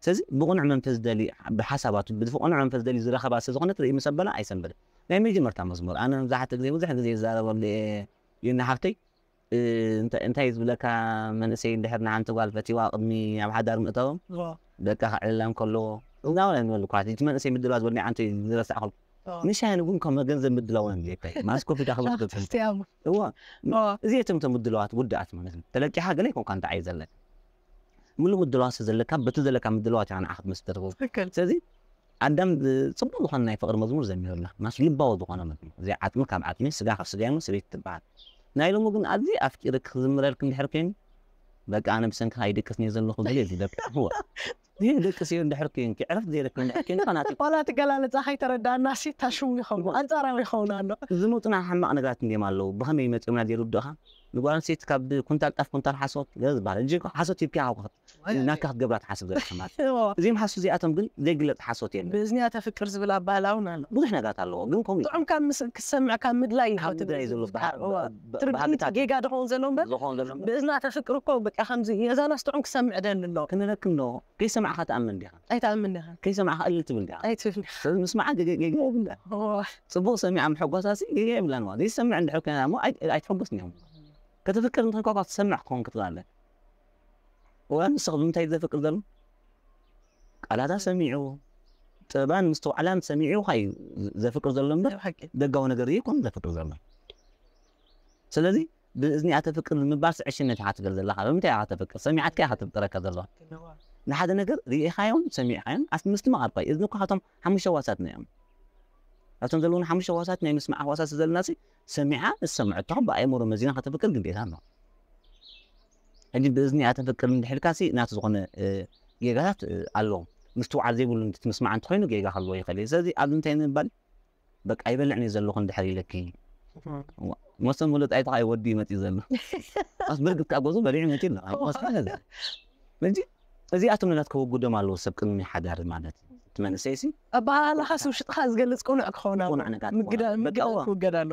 ስለዚ ብቁኑዕ መንፈስ ደሊ ብሓሳባቱ ብቁኑዕ መንፈስ ደሊ ዝረኸባ ስለ ዝኾነት ርኢ ምስ ኣበላ ኣይሰንበደ ናይ መጀመርታ መዝሙር ኣነ መብዛሕትኡ ግዜ ብዙሕ ግዜ ይዛረበሉ እየ። ይና ሓፍተይ እንታይ ዝብለካ መንእሰይ እንድሕር ንሓንቲ ጓል ፈቲዋ ቅድሚ ኣብ ሓዳር ምእታዎም በቃ ከዕልላ እንከሎ እናበለ ንበል ኳ እቲ መንእሰይ ምድላው ዝበልኒ ዓንተ ዝረሳዕኹም ንሻይን እውን ከም ገንዘብ ምድላው ን ካ ማስኮፊ ዳክበ እዋ እዚኣቶም ቶም ምድለዋት ውድኣት ማለት ተለቂሓ ገለ ይኮንካ እንታይ ኣይ ዘለካ ሙሉ ምድለዋት ስለዘለካ በቲ ዘለካ ምድለዋት ኢኻ ንዓኻ ክትመስል ተትኽእል ስለዚ ኣዳም ፅቡቅ ዝኾነ ናይ ፍቅሪ መዝሙር ዘሚሩልና ማስ ልባዊ ዝኾነ መዝሙር እዚ ዓፅሚ ካብ ዓፅሚ ስጋ ካብ ስጋ ሰበይቲ ትበሃል ናይ ሎሚ ግን ኣዝዩ ኣፍቂርክ ክዝምረልክ እንድሕር ኮይኑ በቃ ኣነ ብሰንክኻ ይድቅስ እየ ዘለኹ ዝብል እዩ ዝደቅስ እዋ ዘይደቅስ እዩ እንድሕር ኮይኑ ዕረፍቲ ዘይረክብ እንድሕር ኮይኑ ፋናቲክ ዋላ እቲ ገላለፃ ከይተረዳእና ሲ ታሽሙ ይኸውን ኣንፃራዊ ይኸውን ኣሎ ዝመፁና ሕማቕ ነገራት እንዲም ኣለዉ ብኸመይ መፂኦምና ዘይርድእኻ ንጓል ኣንስተይቲ ካብ ኩንታል ጣፍ ኩንታል ሓሶት ዝበሃል እጅ ሓሶት ሂብካ ናካ ክትገብራ ትሓስብ ዘለካ ማለት እዚኦም ሓሶት እዚኣቶም ግን ዘይግለፅ ሓሶት የለን ብእዝንያ ተፍቅር ዝብል ኣባህላ እውን ኣሎ ብዙሕ ነገራት ኣለዎ ግን ከምኡ ጥዑም ካብ ምስ- ክሰምዕ ካብ ምድላይ እዩ ካብ ምድላይ ዘሎ ዝበሃል እዋ። ብ- ብ- ትርጉም ባህግታት ጌጋ ድኸውን ዘሎ እምበር ዝኾን ዘሎ እምበር ብእዝና ተፍቅር እኮ በቃ ከምዚ የዛናስ ጥዑም ክሰምዕ ደሊ ኣሎ ክንረክብ ዶ ከይሰማዕካ ትኣምን ዲኻ ኣይትኣምን ዲኻ ከይሰማዕካ እልል ትብል ዲኻ ኣይትብል ስለዚ ምስማዓ ገገ ገገ የብላ እዋ። ፅቡቅ ሰሚዓ ምሕጓሳሲ ገገ የብላን ማለት ዘይሰምዕ እንድሕር ኮይና እሞ ኣይ- ኣይትሕጎስን እዮም ከተፍቅር እንተኮንካ ትሰምዕ ክኸውን ክትኽእል ኣለካ እዋን ንስኽ ብምንታይ ዘፍቅር ዘሎ ቃላታ ሰሚዑ ጥበባን ምስትውዓላን ሰሚዑ ዩ ዘፍቅር ዘሎ እምበር ደጋዊ ነገር እዩ ኮን ዘፍቅር ዘሎ ስለዚ ብእዝኒ ኣተፍቅር ንምባል ስዕሽነት ኢኻ ትገል ዘለኻ ብምንታይ ኢኻ ተፍቅር ሰሚዓትካ ኢኻ ተፍቅረካ ዘለዋ ንሓደ ነገር ርኢኻዮም ሰሚዕኻዮም ኣስ ምስትምቓር ኳ እዝኒ እኳ ካብቶም ሓሙሽተ ዋሳትና እዮም ኣብቶም ዘለውን ሓሙሽተ ዋሳት ናይ ምስማዕ ዋሳት ዘለና ሰሚዓ ዝሰምዐቶ ብኣእምሮ መዚና ከተፍቅር ግዴታ ኣሎ ሕጂ ብእዝኒ ኣተፍቅር እንድሕልካ ሲ ናቲ ዝኾነ ጌጋታት ኣለዎም ምስትውዓል ዘይብሉ ትምስማዕ እንተኮይኑ ጌጋ ከለዎ ይኽእል እዩ ስለዚ ኣብዚ እንታይ ንምባል በቃ ይበልዕኒ ዘለኹ እንድሕር ኢለኪ መሰን ሙሉጥ ኣይተኻ ወዲ ይመፅእ ዘሎ ኣስ ብርግት ካብ ገዙ በሊዑ መፂ ኣሎ ሕጂ እዚኣቶም ነጋት ከወጉዶም ኣለዎ ሰብ ቅድሚ ሓዳር ማለት ትመንእሰይ ሲ ኣባህላኻስ ውሽጥኻ ዝገልፅ ቅኑዕ ክኸውን ኣሎ ቁኑዕ ነጋት ምግዳል ክውገድ ኣሎ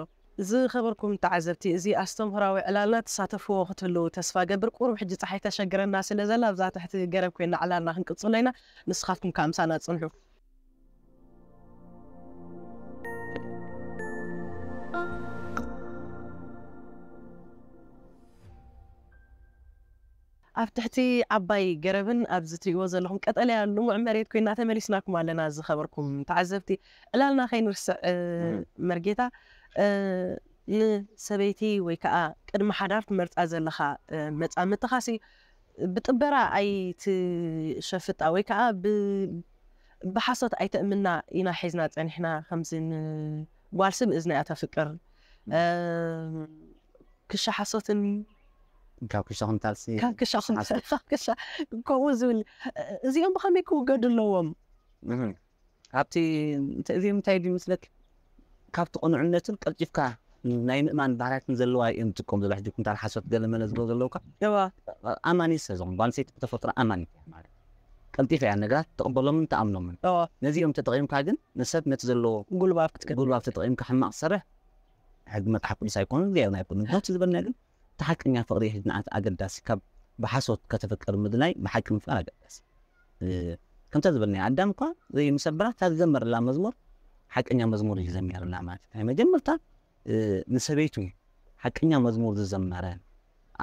ዝኸበርኩም ተዓዘብቲ እዚ ኣስተምህራዊ ዕላልና ትሳተፍዎ ክትህልው ተስፋ ገብር ቁሩብ ሕጂ ፀሓይ ተሸግረና ስለ ዘላ ኣብዛ ትሕቲ ገረብ ኮይና ዕላልና ክንቅፅሎ ኢና ንስኻትኩም ከዓ ምሳና ፅንሑ ኣብ ትሕቲ ዓባይ ገረብን ኣብዚ ትሪእዎ ዘለኹም ቀጠልያ ልሙዕ መሬት ኮይና ተመሊስናኩም ኣለና ዝኸበርኩም ተዓዘብቲ ዕላልና ከይንርስዕ መርጌታ ንሰበይቲ ወይ ከዓ ቅድሚ ሓዳር ትመርፃ ዘለኻ መፃምትኻሲ ብጥበራ ኣይትሸፍጣ ወይ ከዓ ብሓሶት ኣይተእምና ኢና ሒዝና ፀኒሕና ከምዚ ንጓል ስብ እዝና እያ ተፍቅር ክሻ ሓሶትን ካብ ክሻ ኩንታልሲ ካብ ክሻ ኩንታል ከምኡ ዝብል እዚኦም ብኸመይ ክውገዱ ኣለዎም ካብቲ እዚ እንታይ ድዩ ምስለክ ካብቲ ቅኑዕነትን ቀልጢፍካ ናይ ምእማን ባህርያትን ዘለዋ እዮም ዝጥቀሙ ዘሎ ሕጂ ኩንታል ሓሶት ገለ መለ ዝብሎ ዘለውካ ኣማኒ ስለ ዝኾን ጓል ኣንስተይቲ ብተፈጥሮ ኣማኒ ማለት ቀልጢፋ እያ ነገራት ትቕበሎምን ትኣምኖምን ነዚኦም ተጠቒምካ ግን ንሰብ ነቲ ዘለዎ ጉልባብ ክትገብር ጉልባብ ተጠቒምካ ሕማቕ ትሰርሕ ሕጊ መፅሓፍ ቅዱስ ኣይኮኑን እግዚኣብሔር ኣይኮኑን ካብቲ ዝበልና ግን እቲ ሓቀኛ ፍቕሪ ሕጂ ንዓት ኣገዳሲ ካብ ብሓሶት ከተፍቅር ምድላይ ብሓቂ ምፍቃር ኣገዳሲ ከምታ ዝበልናዮ ኣዳም እኳ ዘይምሰብራት እታ ዝዘመረላ መዝሙር ሓቀኛ መዝሙር እዩ ዘሚርላ ማለት እዩ ናይ መጀመርታ ንሰበይቱ ሓቀኛ መዝሙር ዝዘመረ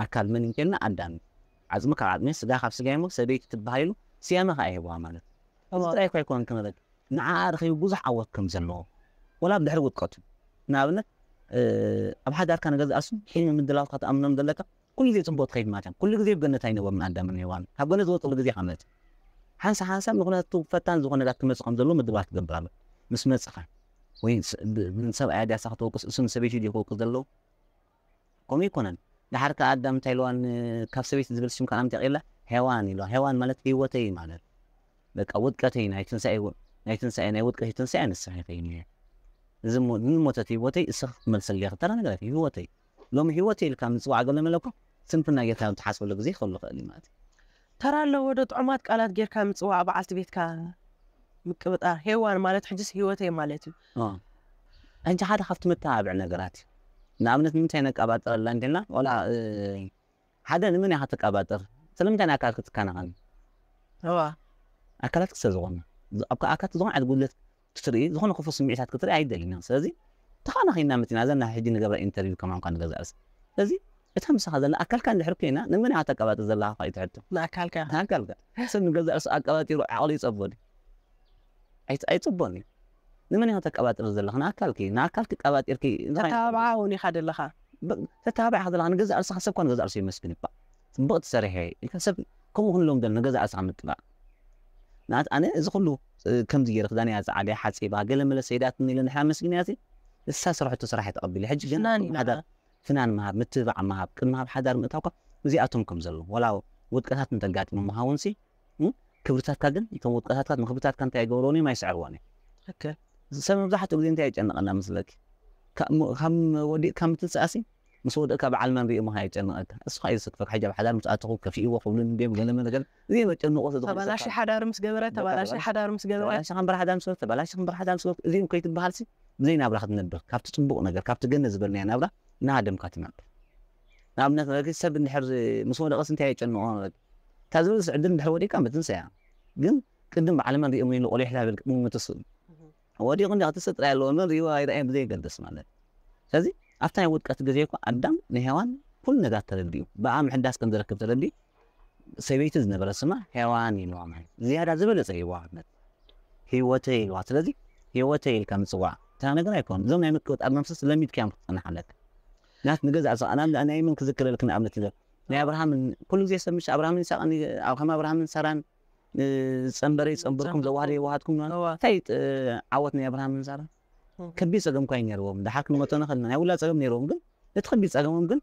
ኣካል መን እንተልና ኣዳም ዓጽሚ ካብ ዓጽሚ፣ ስጋ ካብ ስጋ እሞ ሰበይቲ ትበሃል ኢሉ ስያመ ከኣ ይህብዋ ማለት እዩ። እዚ ጥራይ እኳ ኣይኮነን ክነረግ፣ ንዓኣ ረኺቡ ብዙሕ ዓወት ከም ዘለዎ፣ ወላ ብድሕሪ ውድቀቱ። ንኣብነት፣ እ፣ ኣብ ሓዳርካ ንገዛእ ርእሱ ሕልሚ ምድላው ክትኣምኖም ዘለካ፣ ኩሉ ግዜ ጽቡቕ ትኸይድ ማለት እያ። ኩሉ ግዜ ኣብ ገነት ኣይነበሩን ኣዳምን ሄዋን። ካብ ገነት ዝወጽሉ ግዜ ከመት ሓንሳ ሓንሳብ ምኽንያቱ ፈታን ዝኾነ ዳት ክመጽእ ከም ዘለዎ ምድባት ክገብር ኣሎ። ምስ መጽኻ ወይ ስ-፣ ብ-፣ ንሰብኣይ ኣድያሳ ክትወቅስ፣ እሱ ንሰበይቲ ድዩ ክወቅስ ዘለዎ? ከምኡ ኣይኮነን። ደሓር ከኣ ኣዳም እንታይ ኢልዋን ካብ ሰበይቲ ዝብል ሽም ከኣ ኣምጢቕ የላ? ሄዋን ኢልዋ። ሄዋን ማለት ህይወተይ ማለት። በቃ ውድቀተይ ናይ ትንሳኤ፣ ናይ ትንሳኤ፣ ናይ ውድቀተይ ትንሳኤ ንስኺ ኢኺ። እዚ ሞ-፣ ንሞተት ህይወተይ እስኺ ክትመልሰለይ ኢኺ። ተራ ነገራት እዩ ህይወተይ። ሎሚ ህይወተይ ኢልካ ምጽዋዕ ገለ መለኮ ስንፍና ጌርካ ትሓስበሉ ግዜ ክህሉ ይኽእል እዩ ማለት እዩ። ተራ ኣለዎ ዶ ጥዑማት ቃላት ጌርካ ምጽዋዕ በዓልቲ ቤትካ ምቅብጣር? ሄዋን ማለት ሕጅስ ህይወተይ ማለት እዩ። አ። ሕጂ ሓደ ካብቲ መተባብዒ ነገራት እዩ። ንኣብነት ንምንታይ ነቀባጥረላ እንዲና? ዋላ፣ እ፣ ሓደ ንመን ኢኻ ተቀባጥር? ስለምንታይ ንኣካል ክትከናኸን? እዋ። ኣካላት ክሰ ዝኾነ፣ ኣብ ኣካላት ዝኾነ ዓይነት ጉድለት ክትርኢ፣ ዝኾነ ክፉ ስምዒታት ክትርኢ ኣይደልን ኢና። ስለዚ ተኻናኺና መጺና ዘና ሕጂ ንገብራ ኢንተርቪው ከማን ኳ ንገዛእ ርእሲ። ስለዚ እታ ምሳኻ ዘላ ኣካልካ እንድሕር ኮይና፣ ንመን ኢኻ ተቀባጥር ዘለኻ እኳ እዩ ትሕቶ። ንኣካልካ። ንኣካልካ። ሰብ ንገዛእ ርእሱ ኣቀባጢሩ ዓቕሉ ይጸቦ ድዩ? ኣይ-፣ ኣይጸቦን እዩ። ንመን ኢኻ ተቀባጥር ዘለኻ? ንኣካልኪ። ንኣካልኪ ቀባጢርኪ እንታይ ተተባብዓ እውን ኢኻ ዘለኻ። ብ-፣ ተተባብዓ ኢኻ ዘለኻ። ንገዛእ ርእስኻ ሰብ እኳ ንገዛእ ርእሱ የመስግን እባ። ጽቡቕ ትሰርሒ ኢልካ ሰብ ከምኡ ክንሎም ደል ንገዛእ ርእስኻ ምጥባቕ። ንኣት ኣነ እዚ ኩሉ፣ እ፣ ከምዚ ገይረ ክዳነይ ኣጸዓድያ ሓጺባ ገለ መለ ሰይዳትኒ ኢለ እንድሕር ኣመስጊነያ፣ ንሳ ዝሰርሐቶ ስራሕ እየ ተቐቢለ። ሕጂ ግን ፍናን ኢና። ሓዳር፣ ፍናን ምሃብ፣ ምትብባዕ ምሃብ፣ ቅድሚ ኣብ ሓዳር ምእታውካ እዚኣቶም ከም ዘለዉ፣ ወላ ውድቀታት እንተጋጥሙ ምሃውንሲ፣ እ፣ ክብርታትካ ግን፣ እቶም ውድቀታትካ ንክብርታትካ እንታይ ኣይገብርዎን እዮም፣ ኣይስዕርዎን እዮም። ትክክል። ሰብ መብዛሕትኡ ግዜ እንታይ የጨንቐና መስለኪ? ካብ ም-፣ ካብ ወዲቕካ ምትንሳእሲ፣ ምስ ወደቕካ በዓል መን ሪኡ ምዃን የጨንቐካ። እሱ ኸኣ እዩ ዘሰክፈካ። ሕጂ ኣብ ሓዳር ምስ ኣተኹ ከፊእዎ ክብሉኒ እንድዮም፣ ገለ መለ ገለ። እዚ መጨንቆ ስለ ዝኾነ ተባላሺ ሰብካ ሓዳር ምስ ገበረ፣ በቃ ተባላሺ ተባላሺ፣ ሓዳር ምስ ገበረ። ተባላሺ ከም በረሓዳም ስለ፣ ተባላሺ ከም በረሓዳም ስለ፣ እዚ እኮ ይትበሃል ሲ፣ ብዘይ ናብራ ክትነብር፣ ካብቲ ጽቡቕ ነገር፣ ካብቲ ገነት ዝበልናዮ ናብራ እናሃደምካ ትነብር። ንኣብነት፣ ማለት ሰብ እንድሕር ምስ ወደቐስ እንታይ የጨንቖ? እታ ዝበለስ ዕድል እንድሕር ወዲቕካ ምትንሳእ እያ። ግን ቅድም በዓል መን ሪኦም ኢሉ ቆሊሕ ላብል ክትምትስ። ወዲቑ እንዲያ ክትስእ ጥራይ ኣለዎ፣ መን ሪእዎ ኣይረኣየን ብዘየገድስ ማለት። ስለዚ ኣብታ ናይ ውድቀት ግዜ እኮ ኣዳም ንሄዋን ኩሉ ነገር ተረዲኡ፣ ብኣ ምሕዳስ ከም ዝረክብ ተረዲኡ፣ ሰበይቲ ዝነበረ ስማ ሄዋን ኢልዋ ማለት። ዝያዳ ዝበለጸ ሂዋ ማለት። ህይወተይ ኢልዋ። ስለዚ ህይወተይ ኢልካ ምጽዋዕ ተራ ነገር ኣይኮን። እዞም ናይ ምቅብጣር መንፈስ ለሚድካዮም ክትጸንሕ ኣለካ። ናት ንገዛእ ርእስኻ፣ ኣነ ናይ መን ክዝክረልክ ንኣብነት ነገር? ናይ ኣብርሃምን፣ ኩሉ ግዜ ሰብ ምሽ ኣብርሃምን ይስሐቅን፣ ኣብ ከም ኣብርሃምን ሳራን፣ እ፣ ጸንበረይ ጸንበርኩም፣ ጸንበርኩም። ዘዋህደ የዋሃድኩም ንበል። እዋ። እንታይ፣ እ፣ ዓወት ናይ ኣብርሃምን ሳራን? እህ። ከቢድ ጸገም እኳ እዩ ነይርዎም። ደሓር ክንመቶ ንኽእል ኢና። ናይ ውላ ጸገም ነይርዎም፣ ግን እቲ ከቢድ ጸገሞም ግን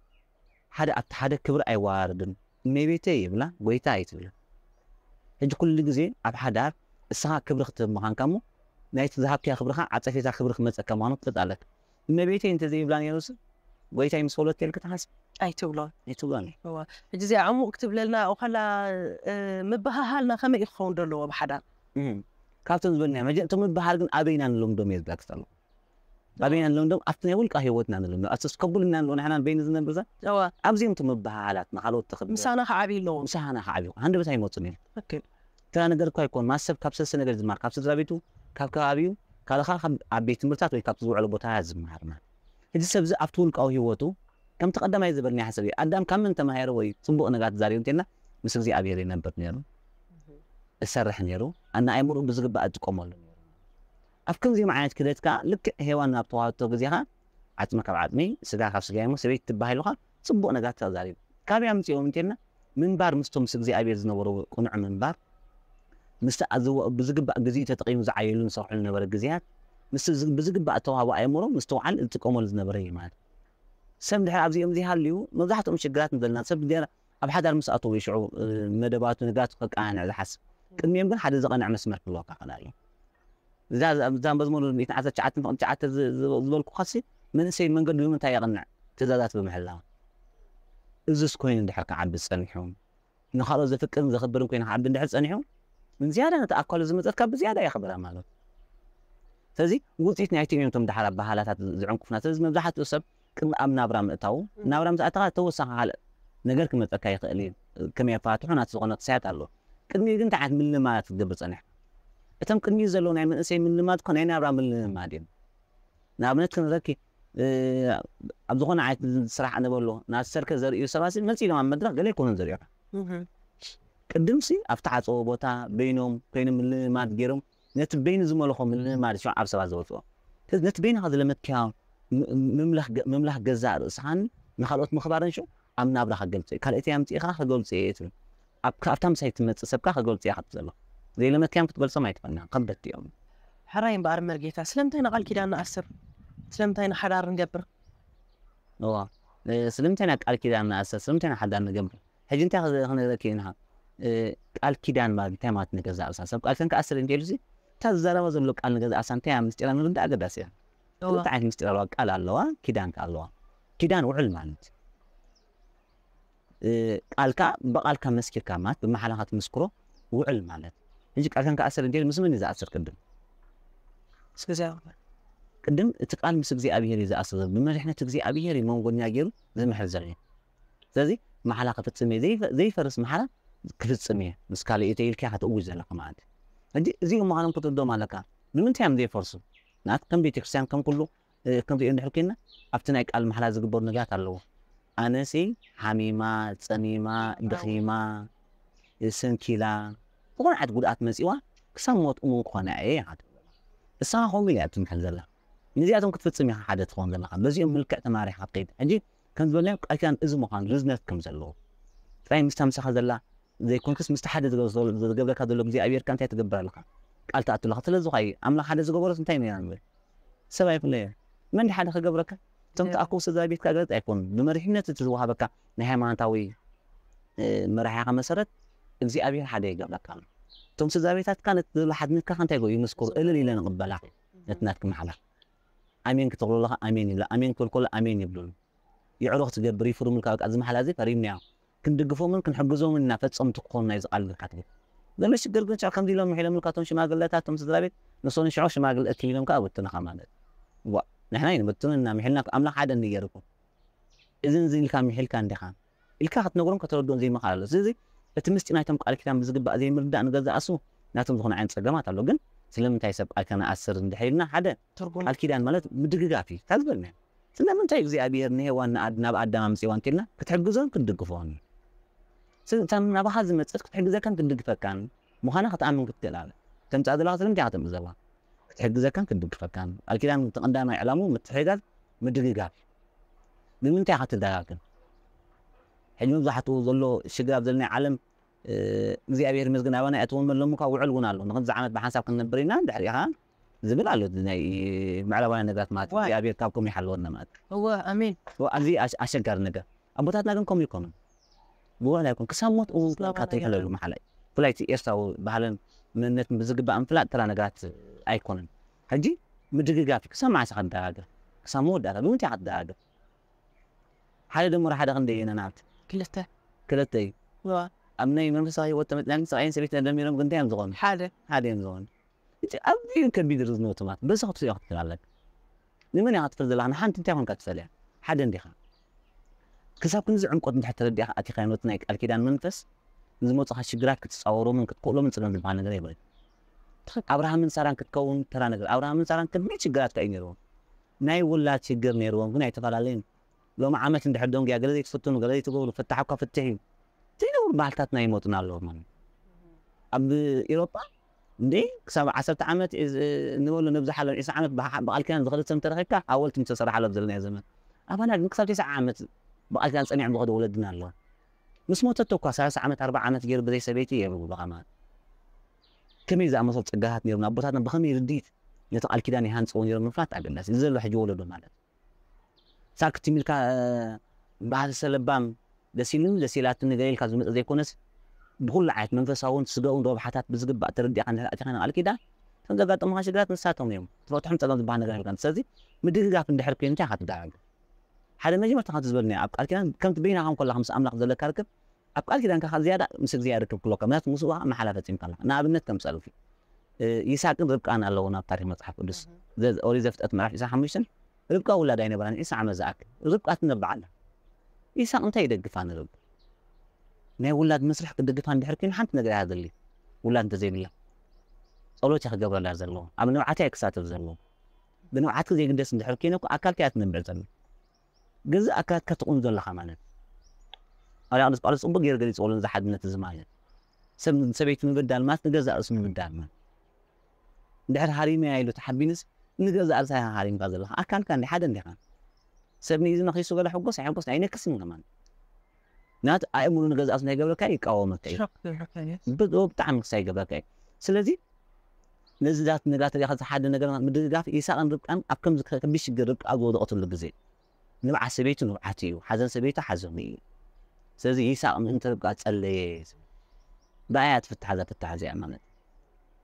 ሓደ ኣብቲ ሓደ ክብሪ ኣይወራረድን። እመቤተይ ይብላ፣ ጎይታ ኣይትብልን። ሕጂ ኩሉ ግዜ ኣብ ሓዳር እስኻ ክብሪ ክትህብ ምዃንካ እሞ፣ ናይቲ ዝሃብክያ ክብሪ ኸኣ ዓጸፌታ ክብሪ ክመጸካ ምዃኑ ክትፈልጥ ኣለካ። እመቤተይ እንተዘይብላ ነይሩሲ፣ ጎይታይ ምስ ወለድኪ ኢልኪ ትሓስቢ? ኣይትብሎን። ኣይትብሎን። እዋ። ሕጂ እዚኣ ዕሙቕ ክትብለልና ከላ፣ እ፣ ምብህሃልና ከመይ እዩ ክኸውን ዘለዎ ብሓዳር? እም። ካብቶም ዝበልናዮ፣ መጀ-፣ እቲ ምብህሃል ግን ኣበይና ንለምዶም እየ ዝብለኪ ዘለኹ። ኣበይና ንለምዶም? ኣብቲ ናይ ውልቃ ህይወትና ንለምዶም። ኣብቲ ከቡልና ንለምዶ ንሕና በይኑ ዝነብር ዘ-፣ እዋ። ኣብዚኦም እቲ ምብህሃላት ንኻልኦት ተኽብር። ምሳና ክዓብዩ ኣለዎም። ምሳና ክዓብዩ። ሃንደበት ኣይመጹን እዮም። ትክክል። ተራ ነገር እኳ ኣይኮን። ማስ ሰብ ካብ ሰለስተ ነገር ዝማር። ካብ ስድራ ቤቱ፣ ካብ ከባቢኡ፣ ካልኻ ካብ ኣብ ቤት ትምህርታት ወይ ካብ ዝውዕሎ ቦታ ዝማር ማለት። ሕጂ ሰብ እዚ ኣብቲ ውልቃዊ ህይወቱ፣ ከምቲ ቀዳማይ ዝበልናዮ ሓሳብ እዩ። ኣዳም ካብ መን ተማሂሩ ወይ ጽቡቕ ነገር ተዛሪቡ እንተልና፣ ምስ እግዚኣብሔር ይነብር ነይሩ። እሰርሕ ነይሩ። ኣነ ኣእምሮኡ ብዝግባእ እጥቀመሉ ነይሩ። ኣብ ከምዚኦም ዓይነት ክደት ከኣ ልክዕ ሄዋን ናብ ተዋህቶ ግዜ ከኣ ዓጽሚ ካብ ዓጽሚ፣ ስጋ ካብ ስጋ እሞ ሰበይቲ ትበሃል ኢልካ ጽቡቕ ነገር ተዛሪቡ። ካበይ ኣምጺኦም እንተልና፣ ምንባር ምስቶም ምስ እግዚኣብሔር ዝነበሮ ቅኑዕ ምንባር፣ ምስቲ ኣዝዎ ብዝግባእ ግዜኡ ተጠቒሙ ዝዓየሉን ዝሰርሑን ዝነበረ ግዜያት፣ ምስቲ ዝ-፣ ብዝግባእ እተዋህቦ ኣእምሮ ምስትውዓል ዝጥቀመሉ ዝነበረ እዩ ማለት። ሰብ እንድሕር ኣብዚኦም ዘይሃልዩ፣ መብዛሕትኦም ሽግራት ንዘለና ሰብ እንድሕር ኣብ ሓዳር ምስ ኣተዉ እዩ ሽዑ፣ እ፣ መደባቱ ንጋቱ ከቀናንዕ ዝሓስብ። ቅድሚኦም ግን ሓደ ዝቐንዐ መስመር ክህልወካ ይኽእል ኣሎ። እዛ፣ እዛ፣ እዛ መዝሙር ሚእትን ዓሰርተ ትሽዓተ ፍቕዲ ትሽዓተ ዝ-፣ ዝ-፣ ዝበልኩኻሲ፣ መንእሰይ መንገዱ ብምንታይ የቕንዕ? ትእዛዛት ብምሕላው። እዙስ ኮይኑ እንድሕር ክዓቢ ጸኒሑ፣ ንኻልኦት ዘፍቅርን ዘኽብርን ኮይኑ ክዓቢ እንድሕር ጸኒሑ፣ ንዝያዳ ነቲ ኣካሉ ዝመጸት ካብ ብዝያዳ የኽብራ ማለት እዩ። ስለዚ ውጽኢት ናይቲ እዮም እቶም ደሓር ኣበሃህላታት ዝዕንቅፉና። ስለዚ መብዛሕትኡ ሰብ ቅድሚ ኣብ ናብራ ምእታዉ፣ እም። ናብራ ምስ ኣተኻ ተወሳኺ ካልእ ነገር ክመጸካ ይኽእል እዩ። ከመይ ኣፈታትሑ ናቲ ዝኾነ ክስያት ኣሎ። ቅድሚኡ ግን እንታይ ዓይነት ምልማላት ክትገብር ጸኒሕካ? እቶም ቅድሚኡ ዘለዉ ናይ መንእሰይ ምልማድ እኮ ናይ ናብራ ምልማድ እዮም። ንኣብነት ክንረኪ፣ እ፣ ኣብ ዝኾነ ዓይነት ስራሕ ኣነ በሎ፣ ናብ ሰርከ ዘርእዩ ሰባት መጺኦም ኣብ መድረኽ ገለ ኣይኮኑን ዘርእዩኻ። ቅድምሲ ኣብቲ ዓፀቦ ቦታ በይኖም ኮይኖም ምልማድ ገይሮም ነቲ በይኑ ዝመለኾ ምልማድ ሽዑ ኣብ ሰባት ዘወፅኦ። ስለዚ ነቲ በይንኻ ዝለመድካዮ ምምላኽ ገዛእ ርእስኻን ንኻልኦት ምኽባርን ሽዑ ኣብ ናብራ ክገልፆ እዩ። ካልኦት ኣምፂእኻ ክገልፆ እየ ትብል። ኣብታ ምሳይ ትመፅእ ሰብካ ክገልፆ እያ ክትብል ዘለኻ። ዘይለመድካዮም ክትገልፆም ኣይትኽእልና ከበድቲ እዮም። ሕራይ እምበኣር መርጌታ ስለምንታይ ንቓል ኪዳን ንኣስር? ስለምንታይ ንሓዳር ንገብር? እዋ ስለምንታይ ኢና ቃል ኪዳን ንኣስር? ስለምንታይ ኢና ሓዳር ንገብር? ሕጂ እንታይ ክነግረኪ ኢና? ቃል ኪዳን ማለት እንታይ ማለት ንገዛእ ርእሳ ሰብ ቃል ከንከኣስር እንዲሉ ሲ እታ ዝዛረባ ዘሎ ቃል ንገዛእ ርእሳ እንታይ ምስጢራ ንርዳእ ኣገዳሲ እያ። ክልተ ዓይነት ምስጢር ኣለዋ። ቃል ኣለዋ፣ ኪዳን ከ ኣለዋ። ኪዳን ውዕል ማለት ቃልካ ብቃልካ መስኪርካ ማለት ብመሓላኻ ትምስክሮ ውዕል ማለት። ሕጂ ቃል ከንከኣስር እንዲሉ ምስ መን እዩ ዝኣስር? ቅድም ቅድም እቲ ቃል ምስ እግዚኣብሄር እዩ ዝኣስር። ብመሪሕነት እግዚኣብሄር እዩ መንጎኛ ገይሩ ዝምሕር ዘሎ። ስለዚ መሓላ ክፍጽም እየ፣ ዘይፈርስ መሓላ ክፍጽም እየ። ምስ ካልእ እተ ኢልካ ክትእውጅ ዘለካ ማለት እዩ። ሕጂ እዚኦም ምዃኖም ክትርዶም ኣለካ። ንምንታይ እዮም ዘይፈርሱ? ንኣት ከም ቤተክርስትያን ከም ኩሉ ክንሪኦ እንድሕር ኮይና ኣብቲ ናይ ቃል መሓላ ዝግበሩ ነገራት ኣለዎ። ኣነሲ ሓሚማ፣ ጸሚማ፣ ድኺማ፣ ስንኪላ፣ ዝኾነ ዓይነት ጉድኣት መጺዋ ክሳብ ሞት እሙን ክኾና እየ ኢኻ ትብል። ንስኻ ከምኡ ኢላ እያ ትምሕል ዘላ። ነዚኣቶም ክትፍጽም ኢኻ ሓደ ትኸውን ዘለኻ። በዚኦም ምልክዕ ተማሪኻ ክትከይድ። ሕጂ ከም ዝበልናዮ ቃል ኪዳን እዚ ምዃኑ ርዝነት ከም ዘለዎ ጥራይ ምስታ ምሳኻ ዘላ ዘይኮንክስ ምስቲ ሓደ ዝገብረካ ዘሎ እግዚኣብሔር ከ እንታይ ትገብር ኣለኻ? ቃል ትኣቱ ኣለኻ። ስለዚ ኸ ኣምላኽ ሓደ ዝገበሮስ እንታይ ነይራ ንብል? ሰብ ኣይፍለዮ። መን ሓደ ክገብረካ? እቶም ተኣከቡ ስድራ ቤትካ ገለጥ ኣይኮኑን። ብመሪሕነት እቲ ዝወሃበካ ናይ ሃይማኖታዊ መራሕያኻ መሰረት እግዚኣብሔር ሓደ ይገብረካ ኣሎ። እቶም ስድራ ቤታትካ ነቲ ዘሎ ሓድነትካ እንታይ ገ ይምስክሩ? እልል ኢለ ንቕበላ ነቲ ናትኪ መሓላ። ኣሜን ክትብሎ ኣለኻ ኣሜን ይብላ። ኣሜን ክብል ከሎ ኣሜን ይብሉሉ። ይዕሮ ክትገብር ይፍርሙልካ። በቃ እዚ መሓላ እዚ ፈሪምናዮ። ክንድግፎምን ክንፈጾምን ኢና ፈጸምቲ ክኾኑና እዩ ዝቃልል ካትቦ። ዘሎ ሽግር ግን ሽዑ ከምዚ ኢሎም ምሒሎምልካ እቶም ሽማግለታት እቶም ስድራ ቤት ንሶን ሽዑ ሽማግለ እክብ ኢሎም ከዓ በትኑኻ ማለት እዩ። ዋ ንሕና ኣይንበትኑን ኢና ምሒልና ኣምላኽ ሓደ እንድየ ገይሩኩም። እዚ እዚ ኢልካ ምሒልካ እንዲኻ ኢልካ ክትነግሮም ከተረድኦም ዘይምኽኣል ኣሎ። ስለዚ እቲ ምስጢር ናይቶም ቃል ኪዳን ብዝግባእ ዘይምርዳእ ንገዛእ ርእሱ ናቶም ዝኾነ ዓይነት ጸገማት ኣሎ። ግን ስለምንታይ ሰብ ቃል ከነኣስር እንድሕር ኢልና ሓደ ትርጉም ቃል ኪዳን ማለት ምድግጋፍ እዩ። ካብ ዝበልና ስለምንታይ እግዚኣብሔር ንሄዋን ንኣድ ናብ ኣዳም ኣምፅዋ እንተልና ክትሕግዞን ክትድግፎን ስለዚ እታ ናባኻ ዝመፀት ክትሕግዘካን ክትድግፈካን ምዃና ክትኣምን ክትክእል ኣለ ተምፃእ ዘለካ ስለምንታይ ከተምፅ ዘለካ ክትሕግዘካን ክትድግፈካን ቃል ኪዳን ተቐንዳማይ ዕላሙ ምትሕጋዝ ምድግጋፍ ንምንታይ ኢኻ ትደጋግም ሕጂ መብዛሕትኡ ዘሎ ሽግር ኣብ ዘለናይ ዓለም እግዚኣብሔር ይመስገን ኣባና ኣእትዎም ኣለሙ ካብ ውዕል እውን ኣሎ ንክዚ ዓመት ብሓንሳብ ክንነብር ኢና ድሕሪ ኢኻ ዝብል ኣሎ ናይ ምዕራባውያን ነገራት ማለት እግዚኣብሔር ካብ ከምኡ ይሓልወና ማለት እወ ኣሜን ኣብዚ ኣሸጋሪ ነገር ኣቦታትና ግን ከምኡ ይኮኑ ብውዕል ኣይኮን ክሳብ ሞት እውን ካብ ተይሕለሉ መሓላ እዩ ብፍላይ እቲ ኤርትራዊ ባህልን መንነትን ብዝግባእ ምፍላጥ ተራ ነገራት ኣይኮነን ሕጂ ምድግጋፍ ክሳብ መዓስ ክትደጋገፍ ክሳብ መወዳእታ ብምንታይ ክትደጋገፍ ሓደ ደምሮ ሓደ ክንደይ እዩ ነናት ክልተ ክልተ እዩ ኣብ ናይ መንፈሳዊ ህይወት ተመፅናን ሰብኣይን ሰበይትን ደሚሮም ግን እንታይ እዮም ዝኾኑ ሓደ ሓደ እዮም ዝኾኑ እቲ ኣዝዩ ከቢድ ርዝነት ማለት በዚ ክትሪኦ ክትክእል ኣለካ ንመን ኢኻ ትፈል ዘለኻ ንሓንቲ እንታይ ኮንካ ትፈልያ ሓደ እንዲኻ ክሳብ ክንዚ ዕምቆት እንድሕር ተረዲእኻ ኣቲኻ ነቲ ናይ ቃል ኪዳን መንፈስ ንዝመፁኻ ሽግራት ክትፃወሮምን ክትክእሎምን ፅገም ዝበሃል ነገር የብለን ኣብርሃምን ሳራን ክትከውን ተራ ነገር ኣብርሃምን ሳራን ከቢድ ሽግራት ከዩ ነይርዎም ናይ ውላድ ሽግር ነይርዎም ግን ኣይተፈላለዩን ሎም ዓመት እንድሕር ደንጉያ ገለ ዘይትፍትኑ ገለ ዘይትገብሩ ፍታሕ እኳ ፍትሕ እዩ ዘይነብሩ ባህልታትና ይመጡና ኣለዉ ማለት ኣብ ኤሮጳ እንዴ ክሳብ ዓሰርተ ዓመት ንበሎ ነብዝሓሎም ዒስራ ዓመት ብቃል ኪዳን ዝኸደ ሰብ እንተረኺብካ ኣወልቲ ምተሰራሓሎም ዘለና ዘመን ኣባና ግን ክሳብ ተስዓ ዓመት ብቃል ኪዳን ጸኒዖም ዝኸዱ ወለድና ኣለዉ ምስ ሞተቶ እኳ ሰላሳ ዓመት ኣርባዓ ዓመት ገይሩ ብዘይ ሰበይቲ የብሉ በኻ ማለት ከመይ ዝኣመሰሉ ጸጋታት ነይሩና ኣቦታትና ብኸመይ ርድኢት ነቲ ቃል ኪዳን ይሃንጽዎ ነይሮም ምፍላጥ ኣገዳሲ እዚ ዘሎ ሕጂ ወለዶ ማለት ሳክት ሚልካ ባህሲ ሰለባም ደስ ኢሉኒ ደስ ኢላትኒ ገለ ኢልካ ዝመፀ ዘይኮነስ ብኩሉ ዓይነት መንፈሳውን ስጋውን ረብሓታት ብዝግባእ ተረዲእካ እንድሕር ኣቲኻ ንቃል ኪዳን ከም ዘጋጠሙካ ሽግራት ንሳቶም እዮም ትፈትሖም ፀገም ዝበሃል ነገር የብልካን ስለዚ ምድግጋፍ እንድሕር ኮይኑ እንታይ ኢኻ ትደጋገፍ ሓደ መጀመርታ ከምቲ ዝበልናዮ ኣብ ቃል ኪዳን ከምቲ በይናኻ እንኮላኻ ምስ ኣምላኽ ዘለካ ርክብ ኣብ ቃል ኪዳንካ ከዓ ዝያዳ ምስ እግዚኣብሔር ርክብ ክህልወካ ምክንያቱ ምስኡ ከዓ መሓላ ፈፂምካ ኣለካ ንኣብነት ከም ፀርፊ ይስሐቅን ርብቃን ኣለዎ ናብ ታሪክ መፅሓፍ ቅዱስ ኦሪት ዘፍጥረት ምዕራፍ ዕስራን ሓሙሽተን ርብቃ ውላድ ኣይነበራን ዕስራ ዓመት ዝኣክል ርብቃ ትነብዓ ኣላ ይስሐቅ እንታይ ይደግፋ ንርብቃ ናይ ውላድ መስርሕ ክደግፋ እንድሕር ኮይኑ ሓንቲ ነገር እያ ዘድሊ ውላድ እንተዘይብላ ፀሎት እያ ክገብረላ ዘለዎ ኣብ ንብዓት እያ ክሳተፍ ዘለዎ ብንብዓትኪ ዘይግደስ እንድሕር ኮይነ ኣካልኪ እያ ትነብዕ ዘሎ ገዛእ ኣካላትካ ትቑንዞ ኣለኻ ማለት ሃዋርያ ቅዱስ ጳውሎስ ጽቡቕ ገይሩ ገሊጽዎ ኣሎ፣ ነዚ ሓድነት እዚ ማለት ሰብ ንሰበይቱ ምብዳል ማለት ንገዛእ ርእሱ ምብዳል ማለት። እንድሕር ሃሪመያ ኢሉ ተሓቢንስ ንገዛእ ርእስኻ ኢኻ ሃሪምካ ዘለኻ። ኣካልካ እንዲ ሓደ እንዲኻ። ሰብ ንኢዱ ነኺሱ ገለ ሕጎስ ኣይሕጎስ ኣይነክስን ከማን። ናት ኣእምሮ ንገዛእ እንታይ ይገብረካ እዩ? ይቃወመካ እዩ። ሸክ ይብለካ እዩ። ብ- ብጣዕሚ ክሳይ ይገብረካ እዩ። ስለዚ ነዚ ዛት ነጋት ሪኢኻ፣ እዚ ሓደ ነገር ምድግጋፍ ይስሐቕን ርብቃን ኣብ ከምዚ ከቢድ ሽግር ርብቃ ኣብ ዝወደቐትሉ ግዜ ንብዓት ሰበይቱ ንብዓት እዩ፣ ሓዘን ሰበይቱ ሓዘኑ እዩ። ስለዚ ይስሐቕ ምእንቲ ርብቃ ጸለየ። ብኣያ ትፍታሕ እዛ ፍታሕ እዚኣ ማለት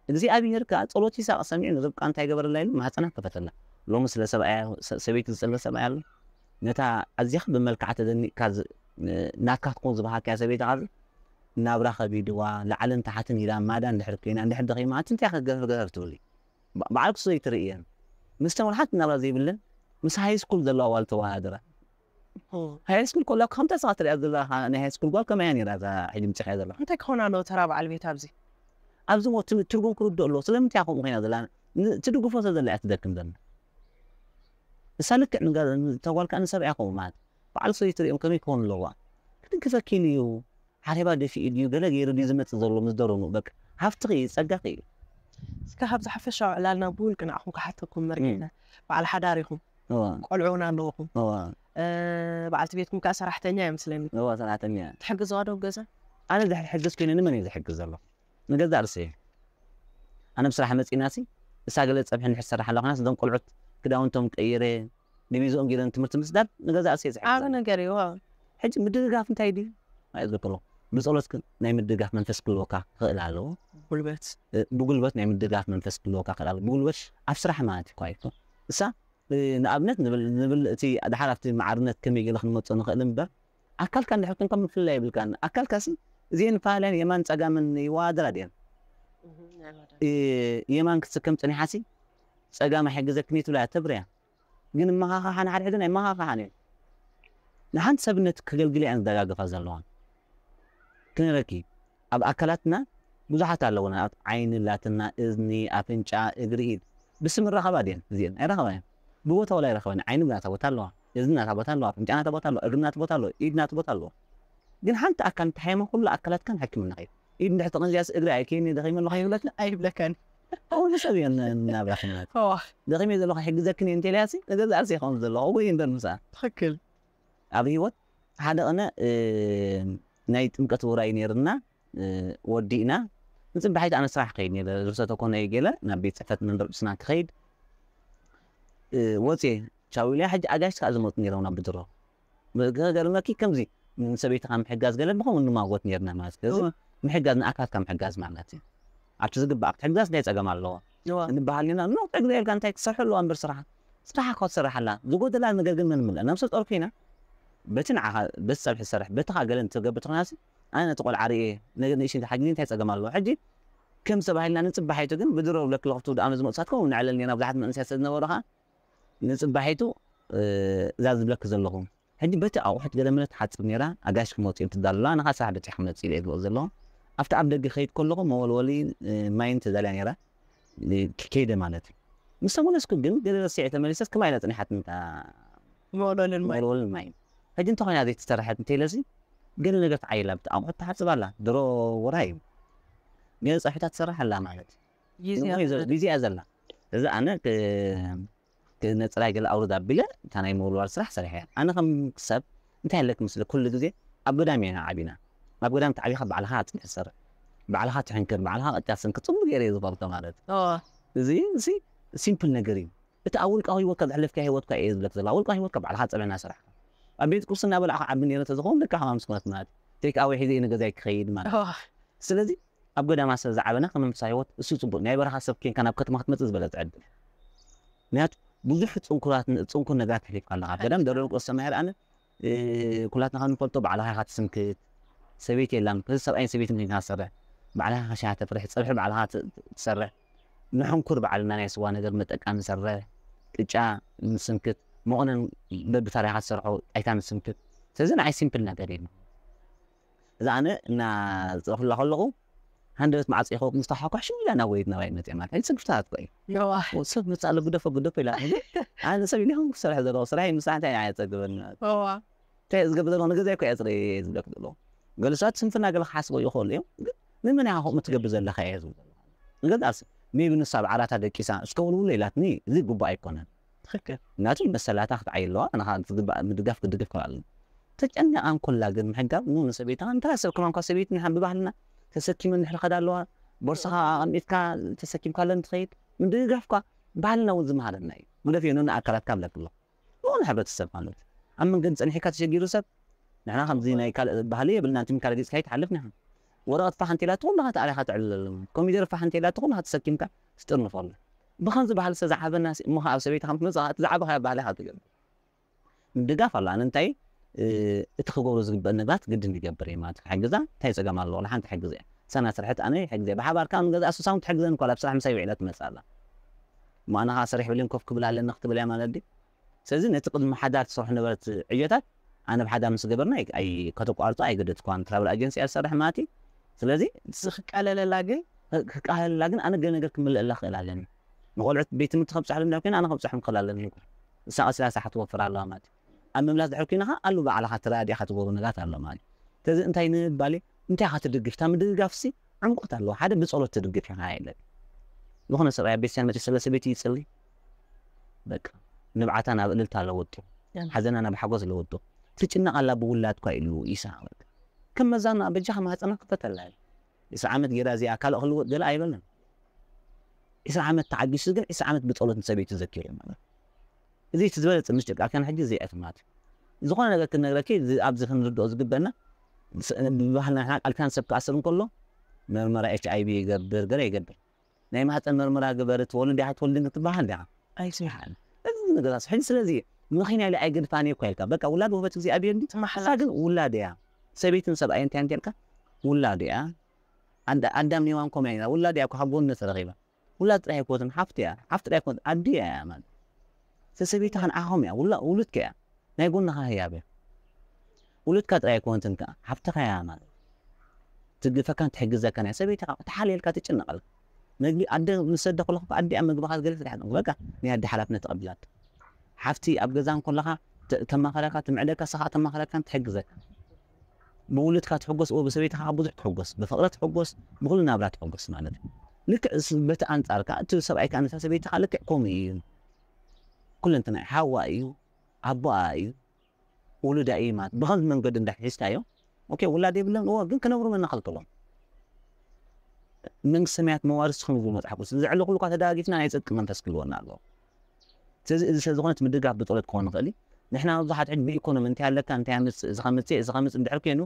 እግዚኣብሔር ከኣ ጸሎት ይስሐቕ ሰሚዑ ንርብቃ እንታይ ገበረላ ኢሉ ማህፀና ከፈተላ። ሎሚ ስለ ሰብኣያ ሰ- ሰበይቲ ዝጸለ ሰብኣያ ኣሎ። ነታ ኣዚኻ ብመልክዓ ተደኒቕካ ዝ- ናትካ ክትኮን ዝበሃልካያ ሰበይቲ ኻዚ ናብራ ከቢድዋ ላዕልን ታሕትን ኢላ ማዳ እንድሕር ኮይና እንድሕር ደኺማ ኣንቲ እንታይ ክትገርፍ ገርፍ ትብሊ? ባ- ባዕልኩ ሰበይቲ ርእየን ምስ ተመርሓት ናብራ ዘይብለን ምስ ሃይ ስኩል ዘለዋ ዋል ተወዳድራ። ሃይ ስኩል ኮላ ከምታ ስኻ ትሪኣ ዘለኻ ናይ ሃይ ስኩል ጓል ከመያ ነይራ እዛ ሕጂ ምጽሕያ ዘለኻ? እንታይ ክኾን ኣለዎ ተራ በዓል ቤት ኣብዚ? ኣብዚ ሞ ትም- ትርጉም ክርድኦ ኣለዎ። ስለምንታይ ከምኡ ኮይና ዘላ ን- ትድግፎ ስለ ዘላ እያ ትደክም ዘላ። እሳ ልክዕ ንጋ- ተጓልካ ንሰብኣያ ከምኡ ማለት በዓል ሰበይቲ ሪኦም ከመይ ክኾኑ ኣለዋ? ክድግፈኪ ኢሉ እዩ ሓሬባ ደፊኡ ድዩ ገለ ገይሩ ድዩ ዝመጽእ ዘሎ ምስ ደረኑ በቃ ሃፍትኺ እዩ ጸጋኺ እዩ። እስከ ካብዚ ሓፈሻዊ ዕላልና ብውልቂ ንዓኹም ክሓተኩም መርጌታ በዓል ሓዳር ኢኹም እዋ ቆልዑ እውን ኣለውኹም እዋ እ፣ በዓልቲ ቤትኩም ከዓ ሰራሕተኛ እያ ምስለኒ እዋ ሰራሕተኛ እያ። ትሕግዝዋ ዶ ኣብ ገዛ ኣነ ዝሕግዝ ኮይነ ንመን እየ ዝሕግዝ ዘሎ? ንገዛእ ርእሰይ እየ። ኣነ ብስራሕ መፂና ሲ እሳ ገለ ፀብሒ እንድሕር ትሰርሕ ኣላ ኮይና እዞም ቆልዑት ክዳውንቶም ቀይረ ዲቪዝኦም ገይረን ትምህርቲ ምስዳድ ንገዛእ ርእሰይ እየ ዝሕግዝ ዓብ ዘሎ። ነገር እዩ ዋው። ሕጂ ምድግጋፍ እንታይ ድዩ? ኣይ ዝክሎ ብፀሎት ግን ናይ ምድግጋፍ መንፈስ ክህልወካ ክኽእል ኣለዎ። ጉልበት እ፣ ብጉልበት ናይ ምድግጋፍ መንፈስ ክህልወካ ክእል ኣሎ። ብጉልበት ኣብ ስራሕ ማለት እኳ ይኮን እሳ እ፣ ንኣብነት ንብል ንብል እቲ ድሓር ኣብቲ ማዕርነት ከመይ ገለ ክንመፅኦ ንኽእል እምበር ኣካልካ እንድሕር ኮንካ ምፍልላይ የብልካን። ኣካልካ ሲ እዚአን ፋልያን የማን ፀጋምን ይዋደራ ድየን? እ፣ የማን ክትስከም ፀኒሓ ሲ ፀጋም ኣይሕግዘክን እዩ ትብላ ተብርያ። ግን መኻኻሓን ሓድሕድን ኣይመኻኻሓን እዩ። ንሓንቲ ሰብነት ክገልግል እያን ዝደጋገፋ ዘለዋን። ክነረኪ ኣብ ኣካላትና ብዙሓት ኣለውና። ኣብ ዓይኒ ላትና፣ እዝኒ፣ ኣፍንጫ፣ እግሪ፣ ኢድ ብስም ይራኸባ ድየን? እዚአን ኣይራኸባን እየን። ብቦታ ወላ ይራኸባን። ዓይኒ ናታ ቦታ ኣለዋ፣ እዝኒ ናታ ቦታ ኣለዋ፣ ኣፍንጫ ናታ ቦታ ኣለዋ፣ እግሪ ናታ ቦታ ኣለዋ፣ ኢድ ናታ ቦታ ኣለዋ። ግን ሓንቲ ኣካል እንተሓየማ ኩሉ ኣካላትካን ሓኪምና ኸይድ። ኢድ እንድሕር ተቐንዚያስ እግሪ ኣይከይኒ ደኺመ ኣለኹ ይብለካ። ኣይብለካን ኣሁን ሰብ እየን እናብራኽነት ዋ ደኺመ ዘለኹ ሕግዘክን እየ እንተኢልያሲ ንገዛእ ርእሰይ ይኸውን ዘለኹ ወይ እምበር ምሳኣ ትኽክል ኣብ ህይወት ሓደ ቅነ እ፣ ናይ ጥምቀት ውራይ ነይርና እ፣ ወዲእና ንፅባሒት ኣነ ስራሕ ክኸይድ ነይረ ርእሰ ተኮነ ገለ ናብ ቤት ፅሕፈት መንበር ቅስና ክኸይድ እ፣ ወፅየ ቻው ኢለያ ሕጂ ኣጋይሽ ከዓ ዝመፁ ነይሮም ናብ ብድሮ ገርመኪ ከምዚ ንሰበይትኻ ምሕጋዝ ገለ ብኸምኡ ንማጎት ነይርና ማለት እዩ እወ። ምሕጋዝ ንኣካትካ ምሕጋዝ ማለት እዩ ኣብቲ ዝግባእ ክትሕጋዝ እንታይ ፀገም ኣለዎ እወ። እንበሃል ኢና ኖ ዕግሪ ኢልካ እንታይ ክትሰርሑ ኣለዋ እምበር ስራሕ ስራሓ እኳ ትሰርሕ ኣላ ዝጎደላ ነገር ግን መንምልእ ነብሰ ጦር ኮይና በቲ ንዓኻ በቲ ፀብሒ ትሰርሕ በትኻ ገለ እንትገብር ትኾናሲ ኣነ ነቲ ቆልዓ ርእየ ነገር ንእሽን ተሓጊዚ እንታይ ፀገም ኣለዎ ሕጂ ከም ሰብ ሃይልና ንፅባሒቱ ግን ብድሮ ብለክ ለኽፍቱ ደኣ ዝመፅሳት ከምኡ ንዕለል ኔና ብዙሓት መንእሰያት ስለ ዝነበሩ ከዓ ንፅባሒቱ እዛ ዝብለክ ዘለኹ ሕጂ በቲ ኣቑሑት ገለ መለ ትሓፅብ ነይራ ኣጋሽ ክመፅኡ እዮም ትዳለላ ንኻ ስራሕ በፂሕ ክመፅእ ኢለ ዝብሎ ዘለኹ ኣብቲ ኣብ ደገ ከይድ ከለኹ መወልወሊ ማይን ተዳልያ ነይራ ከይደ ማለት እዩ ምስ ተመለስኩ ግን ገለ ረሲዐ ተመሊሰስ ከማይ ኢላ ፅኒሓት መወልወልን ማይ መወልወልን ማይን ሕጂ እንተኾይና ዘይተሰርሐት እንተኢለሲ ገለ ነገር ትዓይላ ብቲ ኣቑሑት ትሓፅብ ኣላ ድሮ ወራ እዩ ገለ ፀብሒታት ትሰርሕ ኣላ ማለት እዩ ግዜ ንሞይ ዘ- ግዜ እያ ዘላ እዚ ኣነ ክ- ክ- ነፅላይ ገለ ኣውርድ ኣቢለ እታ ናይ ምውልዋል ስራሕ ሰሪሐ እያ ኣነ ከም ሰብ እንታይ ኣለክ ምስለ ኩሉ ግዜ ኣብ ገዳም ኢና ዓቢና ኣብ ገዳም ተዓቢኻ ባዕልኻ ኣፅንሒ ትሰርሕ ባዕልኻ ትሕንክር ባዕልኻ ቅጫ ትስንክር ፅቡቅ ገይረ እየ ዝፈልጦ ማለት እዩ። ኦ፣ እዚ እዚ ሲምፕል ነገር እዩ እቲ ኣብ ውልቃዊ ህይወትካ ዘሕለፍካ ህይወትካ እየ ዝብለክ ዘላ ውልቃዊ ህይወትካ ባዕልኻ ፀብሕና ስራሕ ኣብ ቤት ቁርሲ እናበላዕካ ዓቢ ነይረ ተዝኸውን ደቂ ሓማም ስኩነት ማለት ቴክ ኣወይ ሒዘ እየ ንገዛይ ክኸይድ ማለት ኦ፣ ስለዚ ኣብ ገዳማ ስለ ዝዓበና ከም መንፈሳዊ ህይወት እሱ ፅቡቅ ናይ በረኻ ሰብ ኬንካ ናብ ከተማ ክትመፅእ ዝበለፀ ዕድል ምክንያቱ ብዙሕ ፅንኩራት ፅንኩር ነገራት ተሕሊፍካ ኣለካ ኣብ ገዳም ደረብ ቁርሲ ሰማይ ርኣነ ኩላትና ከም ንፈልጦ ባዕልኻ ኢኻ ትስንክት ሰበይቲ የላን እዚ ሰብኣይን ሰበይትን ኮይንካ ትሰርሕ ባዕልኻ ኢኻ ሻሂ ተፍርሕ ፀብሒ ባዕልኻ ት- ትሰርሕ ንሕንኩር ባዕልና ናይ ስዋ ነገር መጠቃ ንሰርሕ ቅጫ ንስንክት መቑነን በብታሪኻ ትሰርሖ ጣይታ ንስንክት ስለዚ ንዓይ ሲምፕል ነገር እዩ እዚ ኣነ እና ዝፅረፍላ ከለኹ ሃንደበት መዓፂ ይኸው ምስ ተሓኳሕ ሽም ኢላ ናብ ወይት ናባይ መፅእ ማለት ሕጂ ስንክፍታት እኮ እዩ ነዋ ሰብ መፅእ ኣሎ ግደፎ ግደፎ ኢላ ኣነ ሰብ ኢለ ክሰርሕ ዘለኹ ስራሕ ምሳሕ እንታይ ኣየፀግበኒ ነዋ እንታይ ዝገብር ዘለኹ ንገዛይ እኮ እየ ዝርኢ ዝብለክ ዘለኹ። ገለ ሰባት ስንፍና ገለ ክሓስቦ ይኽእሉ እዮም። ግን ንመን ኢኻ ከምኡ ትገብር ዘለኻ እየ ዝብል ዘለኹ። ንገዛእስ ሜቢ ንሳ ኣብ ዓራታ ደቂሳ እስከ ውልውል ኢላትኒ፣ እዚ ግቡእ ኣይኮነን። ትኽክል። ናቱ መሰላታ ክትዓይ ኣለዋ። ንኻ ዝግባእ ምድጋፍ ክድግፍ ክኽእል ኣለኒ። ተጨኒቓ እንኮላ ግን ምሕጋብ ኑ ንሰበይታ እንታይ ሰብ ከማን ኳ ሰበይቲ ንሓ ብባህልና ተሰኪመን ድሕሪ ከዳ ኣለዋ። ቦርሳኻ ኣቐሚጥካ ተሰኪምካለን ትኸይድ ምድግጋፍ ኳ ባህልና እውን ዝመሃረና እዩ። ግደፍ የኖን ኣካላትካ ብለክሎ ዝኾነ ሕብረተሰብ ማለት ኣብ መንገዲ ጸኒሕካ ተሸጊሩ ሰብ ንሕና ከምዚ ናይ ካልእ ባህሊ የብልና። እንትን ካልእ ገጽካ ይትሓልፍ ንሕና ወረቐት ፋሕ እንተኢላ ትኹሉ ተኣሪኻ ትዕልለሉ። ኮሚደረ ፋሕ እንተኢላ ትኹሉ ተሰኪምካ ትጥርንፈሉ። ብኸምዚ ባህሊ ዝተዛዓበና እሞ ኣብ ሰበይትኻ ምስ መጻኻ እቲ ዝዓበኻ ባህሊ ኢኻ ትገብር። ምድጋፍ ኣሎ ኣነ እንታይ እቲ ክገብሮ ዝግበእ ነገራት ግድን ይገብር እየ ማለት ክሕግዛ እንታይ ጸገም ኣለዎ ሓንቲ ሕግዝ እያ ሳና ስርሕት ኣነ ይሕግዝ እየ ብሓባር ከዓ ንገዛ እሱ ሳውን ትሕግዘን እኳ ኣብ ስራሕ ምሳይ ውዒላ ትመጽእ ኣላ ማእናኻ ሰሪሕ ብልን ኮፍ ክብል ኣለኒ ክትብል እያ ማለት ድዩ ስለዚ ነቲ ቅድሚ ሓዳር ትሰርሑ ነበረት ዕዮታት ኣነ ብሓዳር ምስ ገበርና ከተቋርጾ ኣይገደድኳን ትራቭል ኣጀንሲ እያ ዝሰርሕ ማለት እዩ ስለዚ ክቃለለላ ግን ክቃለላ ግን ኣነ ገለ ነገር ክምልእላ ክእል ኣለኒ ንቆልዑት ቤት ትምህርቲ ከብፅሐሉ እንዳ ኮይና ኣነ ከብፅሐም ክእል ኣለኒ ንሳ ቀሲላ ሰሓ ትወፍር ኣለዋ ማለት ኣብ ምምላስ ድሕር ኮይና ከዓ ኣሉ ባዕልኻ ትረኣ ዲኻ ትገብሩ ነጋት ኣሎ ማለት ስለዚ እንታይ ንባል እንታይ ኢኻ ትድግፍ እታ ምድግጋፍ ሲ ዕምቆት ኣለዎ ሓደ ብፀሎት ትድግፍ ኢኻ የለን ዝኾነ ሰብኣይ ኣብ ቤተክርስትያን መፂኡ ስለ ሰበይቲ ይፅሊ በቃ ንብዓታ ናብ እልልታ ለወጡ ሓዘና ናብ ሓጎስ ለወጡ ትጭነቕ ኣላ ብውላድ ኳ ኢሉ ኢሳ በቃ ከም መዛና በጃኻ ማህፀና ክፈተላ ኢስራ ዓመት ጌራ እዚኣ ካልእ ክልወጥ ገለ ኣይበለን ኢስራ ዓመት ተዓጊሱ ግን ኢስራ ዓመት ብፀሎት ንሰበይቱ ዘኪሩ ማለት እዚ እቲ ዝበለፀ ምስ ጭቃ ከን ሕጂ እዚ ዕፍማት ዝኾነ ነገር ክነግረኪ ኣብዚ ክንርድኦ ዝግበና ብባህልና ንሕና ቃል ኪዳን ሰብ ክኣስር እንከሎ መርመራ ኤች ኣይ ቪ ይገብር ገለ ይገብር ናይ ማህፀን መርመራ ግበር ትወልድ ዲኻ ትወልድን ክትበሃል ዲኻ ኣይስምዓን እዚ ነገራት ሕጂ ስለዚ መኺና ኢለ ኣይገድፋን እየ እኳ ኢልካ በቃ ውላድ ውህበት እግዚኣብሔር እንዲ ማሕላ እሳ ግን ውላድ እያ ሰበይትን ሰብኣይ እንታይ እንታይ ኢልካ ውላድ እያ ኣዳ- ኣዳም ኔዋን ኮምያ ኢና ውላድ እያ እኳ ካብ ጎኒ ተረኺባ ውላድ ጥራይ ኣይኮትን ሓፍቲ እያ ሓፍቲ ጥራይ ኣይኮነት ኣዲ እያ እያ ማለት ሰሰበይትኻ ንዓኹም እያ ውላ ውሉድካ እያ ናይ ጎንኻ ህያብ እያ ውሉድካ ጥራይ ኣይኮነትን ከዓ ሓፍትኻ እያ ማለት ትግፈካን ትሕግዘካን እያ ሰበይትኻ ተሓልየልካ ትጭነቐልካ ምግቢ ኣደ ምስ ሰደ ከለኹ ኣዲኣ ምግብኻ ገለ ትዳሓ በቃ ናይ ኣደ ሓላፍነት ተቐቢላት ሓፍቲ ኣብ ገዛ እንከለኻ ተ- ተማኸረካ ትምዕደካ ስኻ ተማኸረካን ትሕግዘካ ብውሉድካ ትሕጎስ ኦ ብሰበይትኻ ብዙሕ ትሕጎስ ብፍቕረ ትሕጎስ ብኩሉ ናብራ ትሕጎስ ማለት እዩ ልክዕ ስ- በቲ ኣንጻር ከዓ እቲ ሰብኣይ ከዓ ነታ ሰበይቲ ከዓ ልክዕ ከምኡ እዩ ኩለንትና ሓዋ እዩ ኣቦኣ እዩ ውሉዳ እዩ ማለት ብኸምዚ መንገዲ እንዳሒዝካዮ ኦኬ ውላድ የብለን እዎ ግን ክነብሩ መና ከልክሎም መንግስቲ ሰማያት መዋርስቲ ከም ዝብል መፅሓፍ ቅዱስ ዘዕለኹሉ እኳ ተዳጊፍና ናይ ፅድቂ መንፈስ ክህልወና ኣለዎ ስለዚ እዚ ስለዝኾነ እቲ ምድጋፍ ብፀሎት ክኾን ይኽእል እዩ ንሕና ብዙሓት ሕጂ ብኢኮኖሚ እንታይ ኣለካ እንታይ ኣምፅእ እዚ ከምፅእ እዚ ከምፅእ እንድሕር ኮይኑ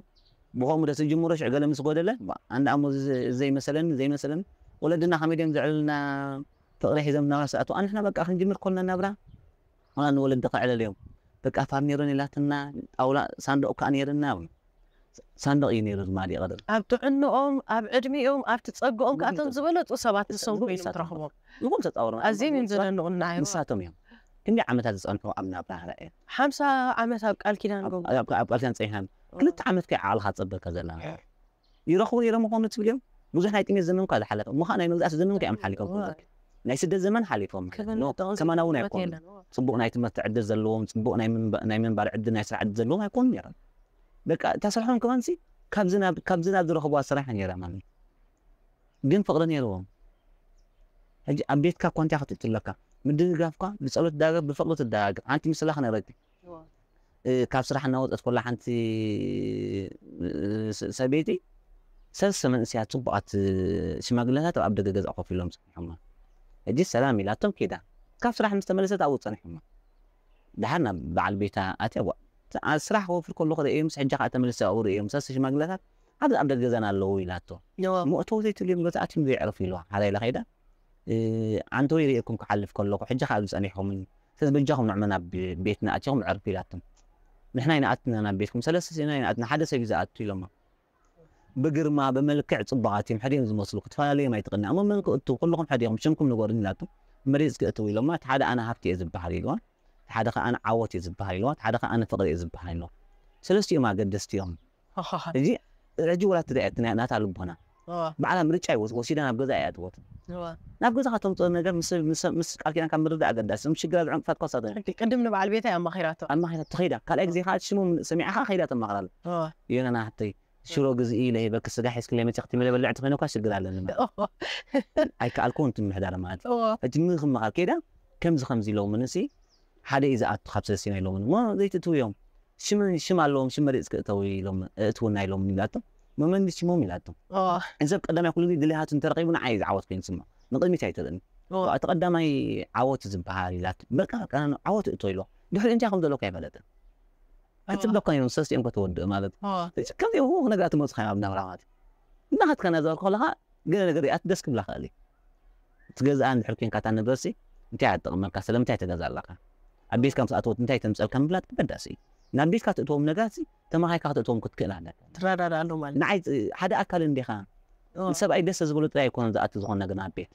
ብኸምኡ ዶ ትጅምሮ ሽዑ ገለ ምስ ጎደለ ኣንዳ ኣሞ ዘይመሰለኒ ዘይመሰለኒ ወለድና ከመይ ድዮም ዘዕልልና ፍቕሪ ሒዞም እናባሰ ኣቶ ኣንሕና በቃ ክንጅምር ኮልና ናብራ ሆና ንወለዲ ከዕለል እዮም በቃ ፋርኔሮን ኢላትና ጣውላ ሳንዱቕ ከዓ ነይርና ሳንዱቕ እዩ ነይሩ ድማ ቀደም ኣብ ጥዕንኦም ኣብ ዕድሚኦም ኣብቲ ጸግኦም ከኣቶም ዝበለጡ ሰባት ንሶም ኮይኖም ትረኽቦም ይኹን ተጻውሮ ኣዝዮም እዮም ዘደንቑና እዮም ንሳቶም እዮም ክንዲ ዓመታት ዝጸንሑ ኣብ ናብራ ራእየ ሓምሳ ዓመት ኣብ ቃል ኪዳን ገቡ ኣብ ቃልሲያን ጸኒሖም ክልተ ዓመት ከይ ዓቕልኻ ትጸበካ ዘላ ይረኽቡ ነይሮም ምኾኑ ትብል እዮም ብዙሕ ናይ ጥሜት ዘመን እኳ ዝሓለፈ ምዃ ናይ መግዛእቲ ዘመን ከ እዮም ሓሊፎም ናይ ስደት ዘመን ሓሊፎም ከማና እውን ኣይኮኑ ጽቡቕ ናይ ትምህርቲ ዕድል ዘለዎም ጽቡቕ ናይ ምንባር ዕድል ናይ ስራሕ ዕድል ዘለዎም ኣይኮኑ ነይሮም በቃ እታ ስርሖም ከማንሲ ካብዚ ናብ ዝረኽብዋ ስራሕ ነይራ ማለት ግን ፍቕሪ ነይርዎም ሕጂ ኣብ ቤትካ እኳ እንታይ ክትእቱ ኣለካ ምድግጋፍካ ብፀሎት ትዳገፍ ብፍቕሪ ትዳጋገፍ ሓንቲ ምስላ ክነግረኪ ካብ ስራሕ እናወፀት ኮላ ሓንቲ ሰበይቲ ሰለስተ መንእስያት ፅቡቃት ሽማግለታት ኣብ ደገ ገዛ ኮፍ ኢሎም ፀኒሖማ ሕጂ ሰላም ኢላቶም ኬዳ ካብ ስራሕ ምስ ተመለሰት ኣብኡ ፀኒሖማ ድሓር ናብ በዓል ቤታ ኣትያ ስራሕ ክወፍር ከለኹ ርእዮም ምስ ሕጂ ከዓ ተመልሰ ኣብኡ ርእዮም ሰለስተ ሽማግለታት ኣብዚ ኣብ ደገ ገዛና ኣለዉ ኢላቶ እሞ እተው ዘይትልዮም ገዛ ኣትዮም ዘየዕርፉ ኢልዋ ሓደ ኢላ ከይዳ ኣንተ ወይ ርእየኩም ክሓልፍ ከለኹ ሕጂ ከዓ ኣብዚ ፀኒሕኹም ስለዚ በጃኹም ንዕመ ናብ ቤትና ኣትኹም ዕርፉ ኢላቶም ንሕና ይንኣትና ናብ ቤትኩም ሰለስተ ኢና ይንኣትና ሓደ ሰብ እዩ ዝኣቱ ኢሎማ ብግርማ ብመልክዕ ፅቡቃት እዮም ሕድዮም ዝመስሉ ክትፈላለዮም ኣይትኽእልና እሞ መን ክእቱ ኩልኹም ሕድኹም ሽምኩም ንገሩኒ ኢላቶም መሪፅ ክእትው ኢሎማ እቲ ሓደ ኣነ ሃብቲ እየ ዝበሃል ኢልዋ እቲ ሓደ ከዓ ኣነ ዓወት እየ ዝበሃል ኢልዋ እቲ ሓደ ከዓ ኣነ ፍቕሪ እየ ዝበሃል ኢልዋ ሰለስቲኦም ኣገደስቲ እዮም ሕጂ ሕጂ ወላ ትሪኣ እቲ ናይ ናታ ልቦና እዋ ባዕላ ምርጫ ይወስ ወሲዳ ናብ ገዛ እያ ትወት እዋ ናብ ገዛ ከተምፅኦ ነገር ምስ ምስ ምስ ቃል ኪዳን ካብ ምርዳእ ኣገዳሲ ምስ ሽግራ ዝዕንቅፋት ከሳተ ሕጂ ቅድም ንበዓል ቤታ እያ ኣማኺራቶ ኣማኺራ ትኸይዳ ካልኣይ ግዜ ከዓ ሽሙ ሰሚዓ ከዓ ከይዳ ተማኽራለ እዋ የነና ሓተይ ሽሮ ግዝኢ ኢለ ሂበኪ ስጋ ሒዝክለይ መፂኽቲ መለ በልዕ ትኾይነ እኳ ሽግር ኣለኒ ማለት እዋ ኣይከኣልኩን ትምሕዳር ማለት እዋ ሕጂ ምን ክመኻር ከይዳ ከምዚ ከምዚ ኢሎምንሲ ሓደ እዩ ዝኣቱ ካብ ሰለስቲና ኢሎምን እሞ ዘይትእትውዮም ሽም ሽም ኣለዎም ሽም መሪፅ ክእተው ኢሎም እእትውና ኢሎም ኢላቶም መመንዲ ሽሞም ኢላቶም እዋ ሰብ ቀዳማይ ኩሉ ግዜ ድልያቱ እንተረኺቡ ንዓይ ዝዓወት ኮይኑ ስማ ንቅድሚት ኣይትርእን እዋ እቲ ቀዳማይ ዓወት ዝበሃል ኢላት በቃ በቃ ዓወት እእቶ ኢሎ ድሕሪ እንታይ ከም ዘለካ ኣይፈለጥን ክትብለካ እዮም ሰለስቲኦም ከተወድእ ማለት እዋ ከምዚ እውን ነገራት ትመፅኻ ኣብ ናብራ ማለት እናኸድካ እናዘርካ ከለካ ገለ ነገር ኣት ደስ ክብላ ክእል እዩ ትገዝኣ እንድሕር ኮንካ እታ ንብረትሲ እንታይ ኣጠቕመልካ ስለምንታይ ትገዛ ኣለካ ኣብ ቤትካ ምስ ኣተወት እንታይ ተምፀልካ ምፍላጥ ኣገዳሲ እዩ ናብ ቤትካ ትእትዎም ነገራት ተማኻይካ ክትእትዎም ክትክእል ኣለካ ትረዳዳኣሉ ማለት ንዓይ ሓደ ኣካል እንዲኻ እዋ ንሰብኣይ ደስ ዝበሎ ጥራይ ኣይኮነን ዝኣቱ ዝኾነ ነገር ናብ ቤት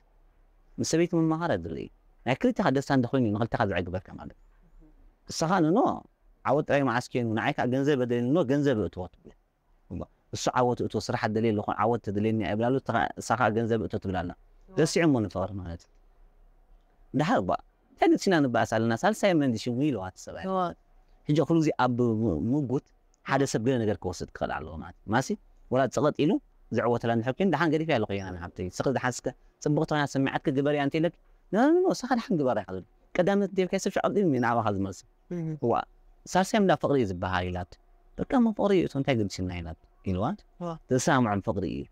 ምስ ሰበይቲ ምምኻር ኣድሊ እዩ ናይ ክልተኻ ደስታ እንተኮይኑ ንክልተኻ ዘዕግበካ ማለት እዩ ንስኻ ንኖ ዓወት ጥራይ መዓስ ኮይኑ ንዓይ ከዓ ገንዘብ ኣደልኒ ኖ ገንዘብ እእትዎ ትብል እሱ ዓወት እእትዎ ስራሕ ኣደልየ ኣለኹ ዓወት ተድልየኒ ኣይብላሉ እሳ ከዓ ገንዘብ እእቶ ትብላና ረሲዖሞ ንፍቕሪ ማለት እዩ ድሓር እባ እንታይ ገድሲና ንበኣስ ኣለና ሳልሳይ መንዲ ሽሙ ኢለዋ እቲ ሰብኣይ እዋ ሕጂ ኩሉ ግዜ ኣብ ም- ምጉት ሓደ ሰብ ገለ ነገር ክወስድ ክኽእል ኣለዎ ማለት እዩ ማሲ ወላ ፀቐጥ ኢሉ ዝዕወተላ እንድሕር ኮይኑ ደሓን ገዲፈ ኣለኹ የና ንሓብተይ ስኺ ደሓን ስከ ፅቡቕ ተኾይና ሰሚዓትኪ ግበርያ እንተ ኢለኪ ንኖ ንስኻ ደሓን ግበራ ይኽእል ቀዳምነት ደብካይ ሰብ ሸቐጥ ኢሉ ናባኻ ዝመልስ እህ እዋ ሳልሳይ ምዳ ፍቕሪ እዩ ዝበሃል ኢላት በቃ ሞ ፍቕሪ ይእቶ እንታይ ገድሲና ኢላት ኢልዋት እዋ ተሰማምዖም ፍቕሪ እዩ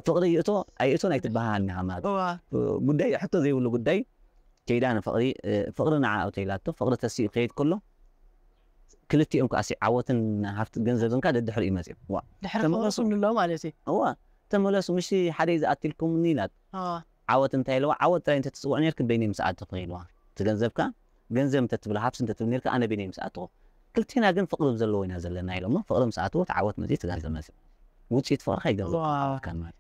ፍቕሪ ይእቶ ኣይእቶን ኣይትበሃሃልና ማለት እዋ ጉዳይ ሕቶ ዘይብሉ ጉዳይ ከይዳ ንፍቕሪ ፍቕሪ ንዓ እቶ ኢላቶ ፍቕሪ ተሲኡ ከይድ ከሎ ክልቲኦም ከዓ ዓወትን ሃፍቲ ገንዘብን ከዓ ደድሕሪኡ መፅኦም ዋ ድሕሪ ተመለሱ። ፍቕሪ ኩሉ ኣሎ ማለት እዩ እዋ ተመለሱ ምሽ ሓደ እዩ ዝኣትልኩምኒ ኢላት እዋ ዓወት እንታይ ኢለዋ ዓወት ጥራይ እንተትፅውዕ ነርክ በይነይ ምስ ኣተኹ ኢልዋ እቲ ገንዘብካ ገንዘብ እንተትብል ሃፍቲ እንተትብል ነርካ ኣነ በይነይ ምስ ኣተኹ ክልቴና ግን ፍቕሪ ዘለዎ ኢና ዘለና ኢሎሞ ፍቕሪ ምስ ኣተዎ እቲ ዓወት መፅኡ እቲ ገንዘብ መፅኡ ውፅኢት ፍቕርካ ይገብር ዋው ከማት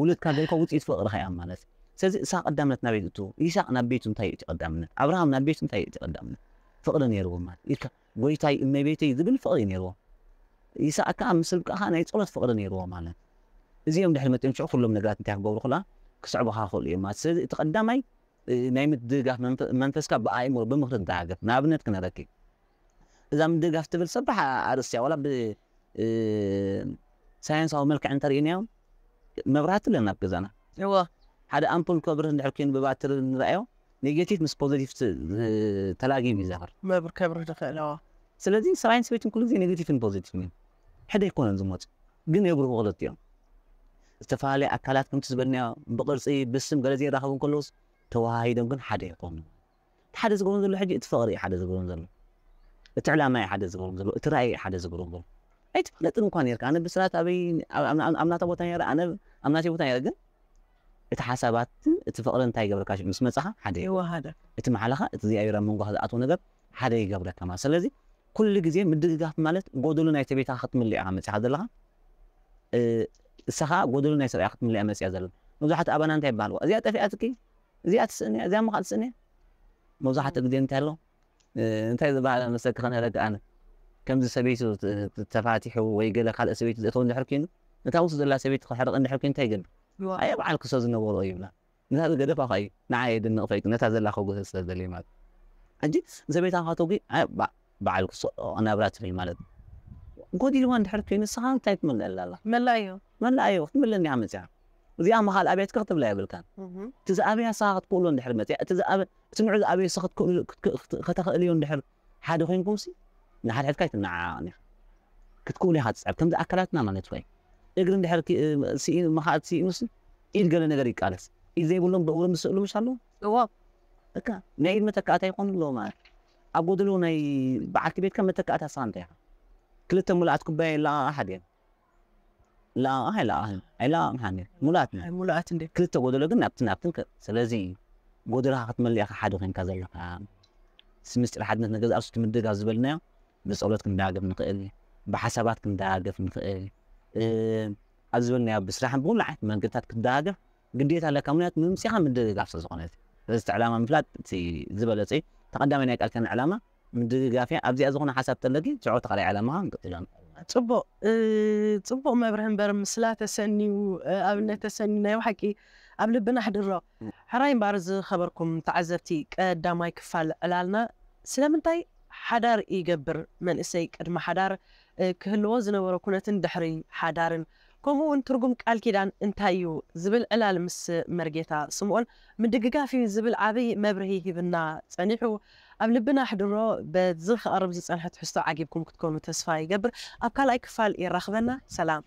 ውሉድካ ደልካ ውፅኢት ፍቕርካ እያ ማለት ስለዚ እሳ ቀዳምነት ናበይ ዝእትዎ ይሳቅ ናብ ቤቱ እንታይ እዩ እቲ ቀዳምነት ኣብርሃም ናብ ቤቱ እንታይ እዩ እቲ ቀዳምነት ፍቕሪ ነይርዎ ማለት ኢልካ ጎይታይ እመቤተይ ዝብል ፍቕሪ ነይርዎ ይሳቅ ከዓ ምስ ህልቃኻ ናይ ፀሎት ፍቕሪ ነይርዎ ማለት እዚኦም ድሕሪ መፅኦም ሽዑ ኩሎም ነገራት እንታይ ክገብሩ ክላ ክስዕቡኻ ክኽእሉ እዮም ማለት ስለዚ እቲ ቀዳማይ እ፣ ናይ ምድግጋፍ መንፈ- መንፈስካ ብኣእምሮ ብምኽሪ ትደጋገፍ ንኣብነት ክነረኪ እዛ ምድግጋፍ ትብል ሰባሕ ኣርእስቲ እያ ዋላ ብ እ፣ ሳይንሳዊ መልክዕ እንተርእናዮ መብራህቲ ኣለና ኣብ ገዛና እዎ ሓደ ኣምፑል ከብርህ እንድሕር ኮይኑ ብባትሪ ንረኣዮ ኔጌቲቭ ምስ ፖዘቲቭ ት- እ፣ ተላጊቡ እዩ ዘብር መብር ከብርህ ዝኽእል እዎ ስለዚ ሰብኣይን ሰበይትን ኩሉ ግዜ ኔጌቲቭን ፖዘቲቭን እዮም ሕደ ኣይኮነን ዝመፁ ግን የብርሁ ክልቲኦም ዝተፈላለየ ኣካላት ከምቲ ዝበልናዮ ብቅርፂ ብስም ገለ ዘይራኸቡ እንከለውስ ተወሃሂዶም ግን ሓደ ይኾኑ ሓደ ዝገብሮም ዘሎ ሕጂ እቲ ፍቕሪ እዩ ሓደ ዝገብሮም ዘሎ እቲ ዕላማ እዩ ሓደ ዝገብሮም ዘሎ እቲ ራእይ እዩ ሓደ ዝገብሮም ዘሎ ኣይትፍለጥን እንኳ ነርካ ኣነ ብስራት ኣበይ ኣብ- ኣብ- ኣብ ናታ ቦታ ነረ ኣነ ኣብ ናተይ ቦታ ነረ ግን እቲ ሓሳባትን እቲ ፍቕሪ እንታይ ይገብረካ ሽዑ ምስ መፅኻ ሓደ እዩ ይወሃደ እቲ መሓላኻ እቲ እግዚኣብሔር ኣብ መንጎኻ ዝኣትዎ ነገር ሓደ ይገብረካ ማለት ስለዚ ኩሉ ግዜ ምድግጋፍ ማለት ጎደሎ ናይ ሰበይታ ክትምልእ ኢኻ መፅኻ ዘለኻ እ፣ እሳ ከዓ ጎደሎ ናይ ሰብኣያ ክትምልእ እያ መፅያ ዘሎ መብዛሕትኡ ኣባና እንታይ ይበሃል እዚኣ ጠፊኣትኪ እዚኣ ትስእን እያ እዚኣ ምኻል ትስእን እያ መብዛሕትኡ ግዜ እንታይ ኣሎ እ፣ እንታይ ዝበሃል መሰኪ ከነረግኣነ ከምዚ ሰበይቱ ት- ት- ተፋቲሑ ወይ ገለ ካልእ ሰበይቲ ዘእተው እንድሕር ኮይኑ ነታ ውስጥ ዘላ ሰበይቲ ክሕርቕ እንድሕር ኮይኑ እንታይ ይገብር ኣየ በዓል ክሶ ዝነበሮ ይብላ ነታ ዝገደፋ ኸ እዩ ንዓ የድንቕ ፈይቱ ነታ ዘላ ከጉህስ ስለ ዘለ ማለት ሕጂ ንሰበይታ ካተጉ በዓል ክሶ ናብራ ትብል ማለት ጎዲልዋ እንድሕር ኮይኑ ንስኻ እንታይ ትመልአላ ኣላ መላእዮ መላእዮ ክትምልእ እንዲኻ መፅያ እዚኣ መኻል ኣብያትካ ክትብላ የብልካን እቲ ዝኣበያ ንስኻ ክትክእሎ እንድሕር መፅያ እቲ ዝኣበ እቲ ንዑ ዝኣበየ ንስኻ ክትክእሉ- ክትክ- ክት- ከተኽእልዮ እንድሕር ሓደ ኮይንኩምሲ ንሓድሕድካ ኣይትነዓዓቕን ኢኻ ክትክእሉ ኢኻ ትፅዕር ከምዚ ኣካላትና ማለት ወይ እግሪ እንድሕር ኪ- ስኢ- መኻል ስኢኑሲ ኢድ ገለ ነገር ይቃለስ ኢድ ዘይብሎም ብእግሮም ዝስእሉ ምሽ ኣለዉ እዎ እካ ናይ ኢድ መተካእታ ይኾኑ ኣለዎ ማለት ኣብ ጎደሎ ናይ በዓልቲ ቤትካ መተካእታ ንስኻ እንታይ ኢኻ ክልተ ሙሉኣት ኩባያ ይለቓቓ ሓደ እዮም ለቓቓ ኣይለቓቕን ኣይለቓቕን ሙሉኣት ናይ ሙሉኣት እንደ ክልተ ጎደሎ ግን ናብቲ ናብትን ከ- ስለዚ እዩ ጎደሎኻ ክትመልእ ኢኻ ሓደ ኮይንካ ዘለካ ምስ ምስጢር ሓድነት ንገዛ እሱ ትምድግ ኣብ ዝበልናዮ ብፀሎት ክንደጋገፍ ንኽእል ብሓሳባት ክንደጋገፍ ንኽእል እ፣ ኣብ ዝበልናዮ ብስራሕን ብኩሉ ዓይነት መንገድታት ክንደጋገፍ ግዴታ ኣለካ ምክንያቱ ምምፅኻ ምድግጋፍ ስለ ዝኾነ ስለዚ እቲ ዕላማ ምፍላጥ እቲ ዝበለፀ እዩ ተቐዳማይ ናይ ቃልካን ዕላማ ምድግጋፍ እያ ኣብዚኣ ዝኾነ ሓሳብ ተለኪ ሽዑ ተኻላይ ዕላማኻ ንቅፅሎ ንኽእል ጽቡቕ ጽቡቕ መብርህ እምበር ምስላ ተሰንዩ ኣብነት ተሰንዩ ናይ ብሓቂ ኣብ ልብና ኣሕድሮ። ሕራይ እምበር ዝኸበርኩም ተዓዘብቲ፣ ቀዳማይ ክፋል ዕላልና ስለምንታይ ሓዳር ይገብር መንእሰይ ቅድሚ ሓዳር ክህልዎ ዝነበሮ ኩነትን ድሕሪ ሓዳርን፣ ከምኡ እውን ትርጉም ቃል ኪዳን እንታይ እዩ ዝብል ዕላል ምስ መርጌታ ስምኦን ምድግጋፍ እዩ ዝብል ዓብይ መብርሂ ሂብና ጸኒሑ። ኣብ ልብና ኣሕድሮ። በዚ ክቐርብ ዝጸንሐ ትሕዝቶ ዓጊብኩም ክትኮኑ ተስፋ ይገብር። ኣብ ካልኣይ ክፋል የራኽበና። ሰላም።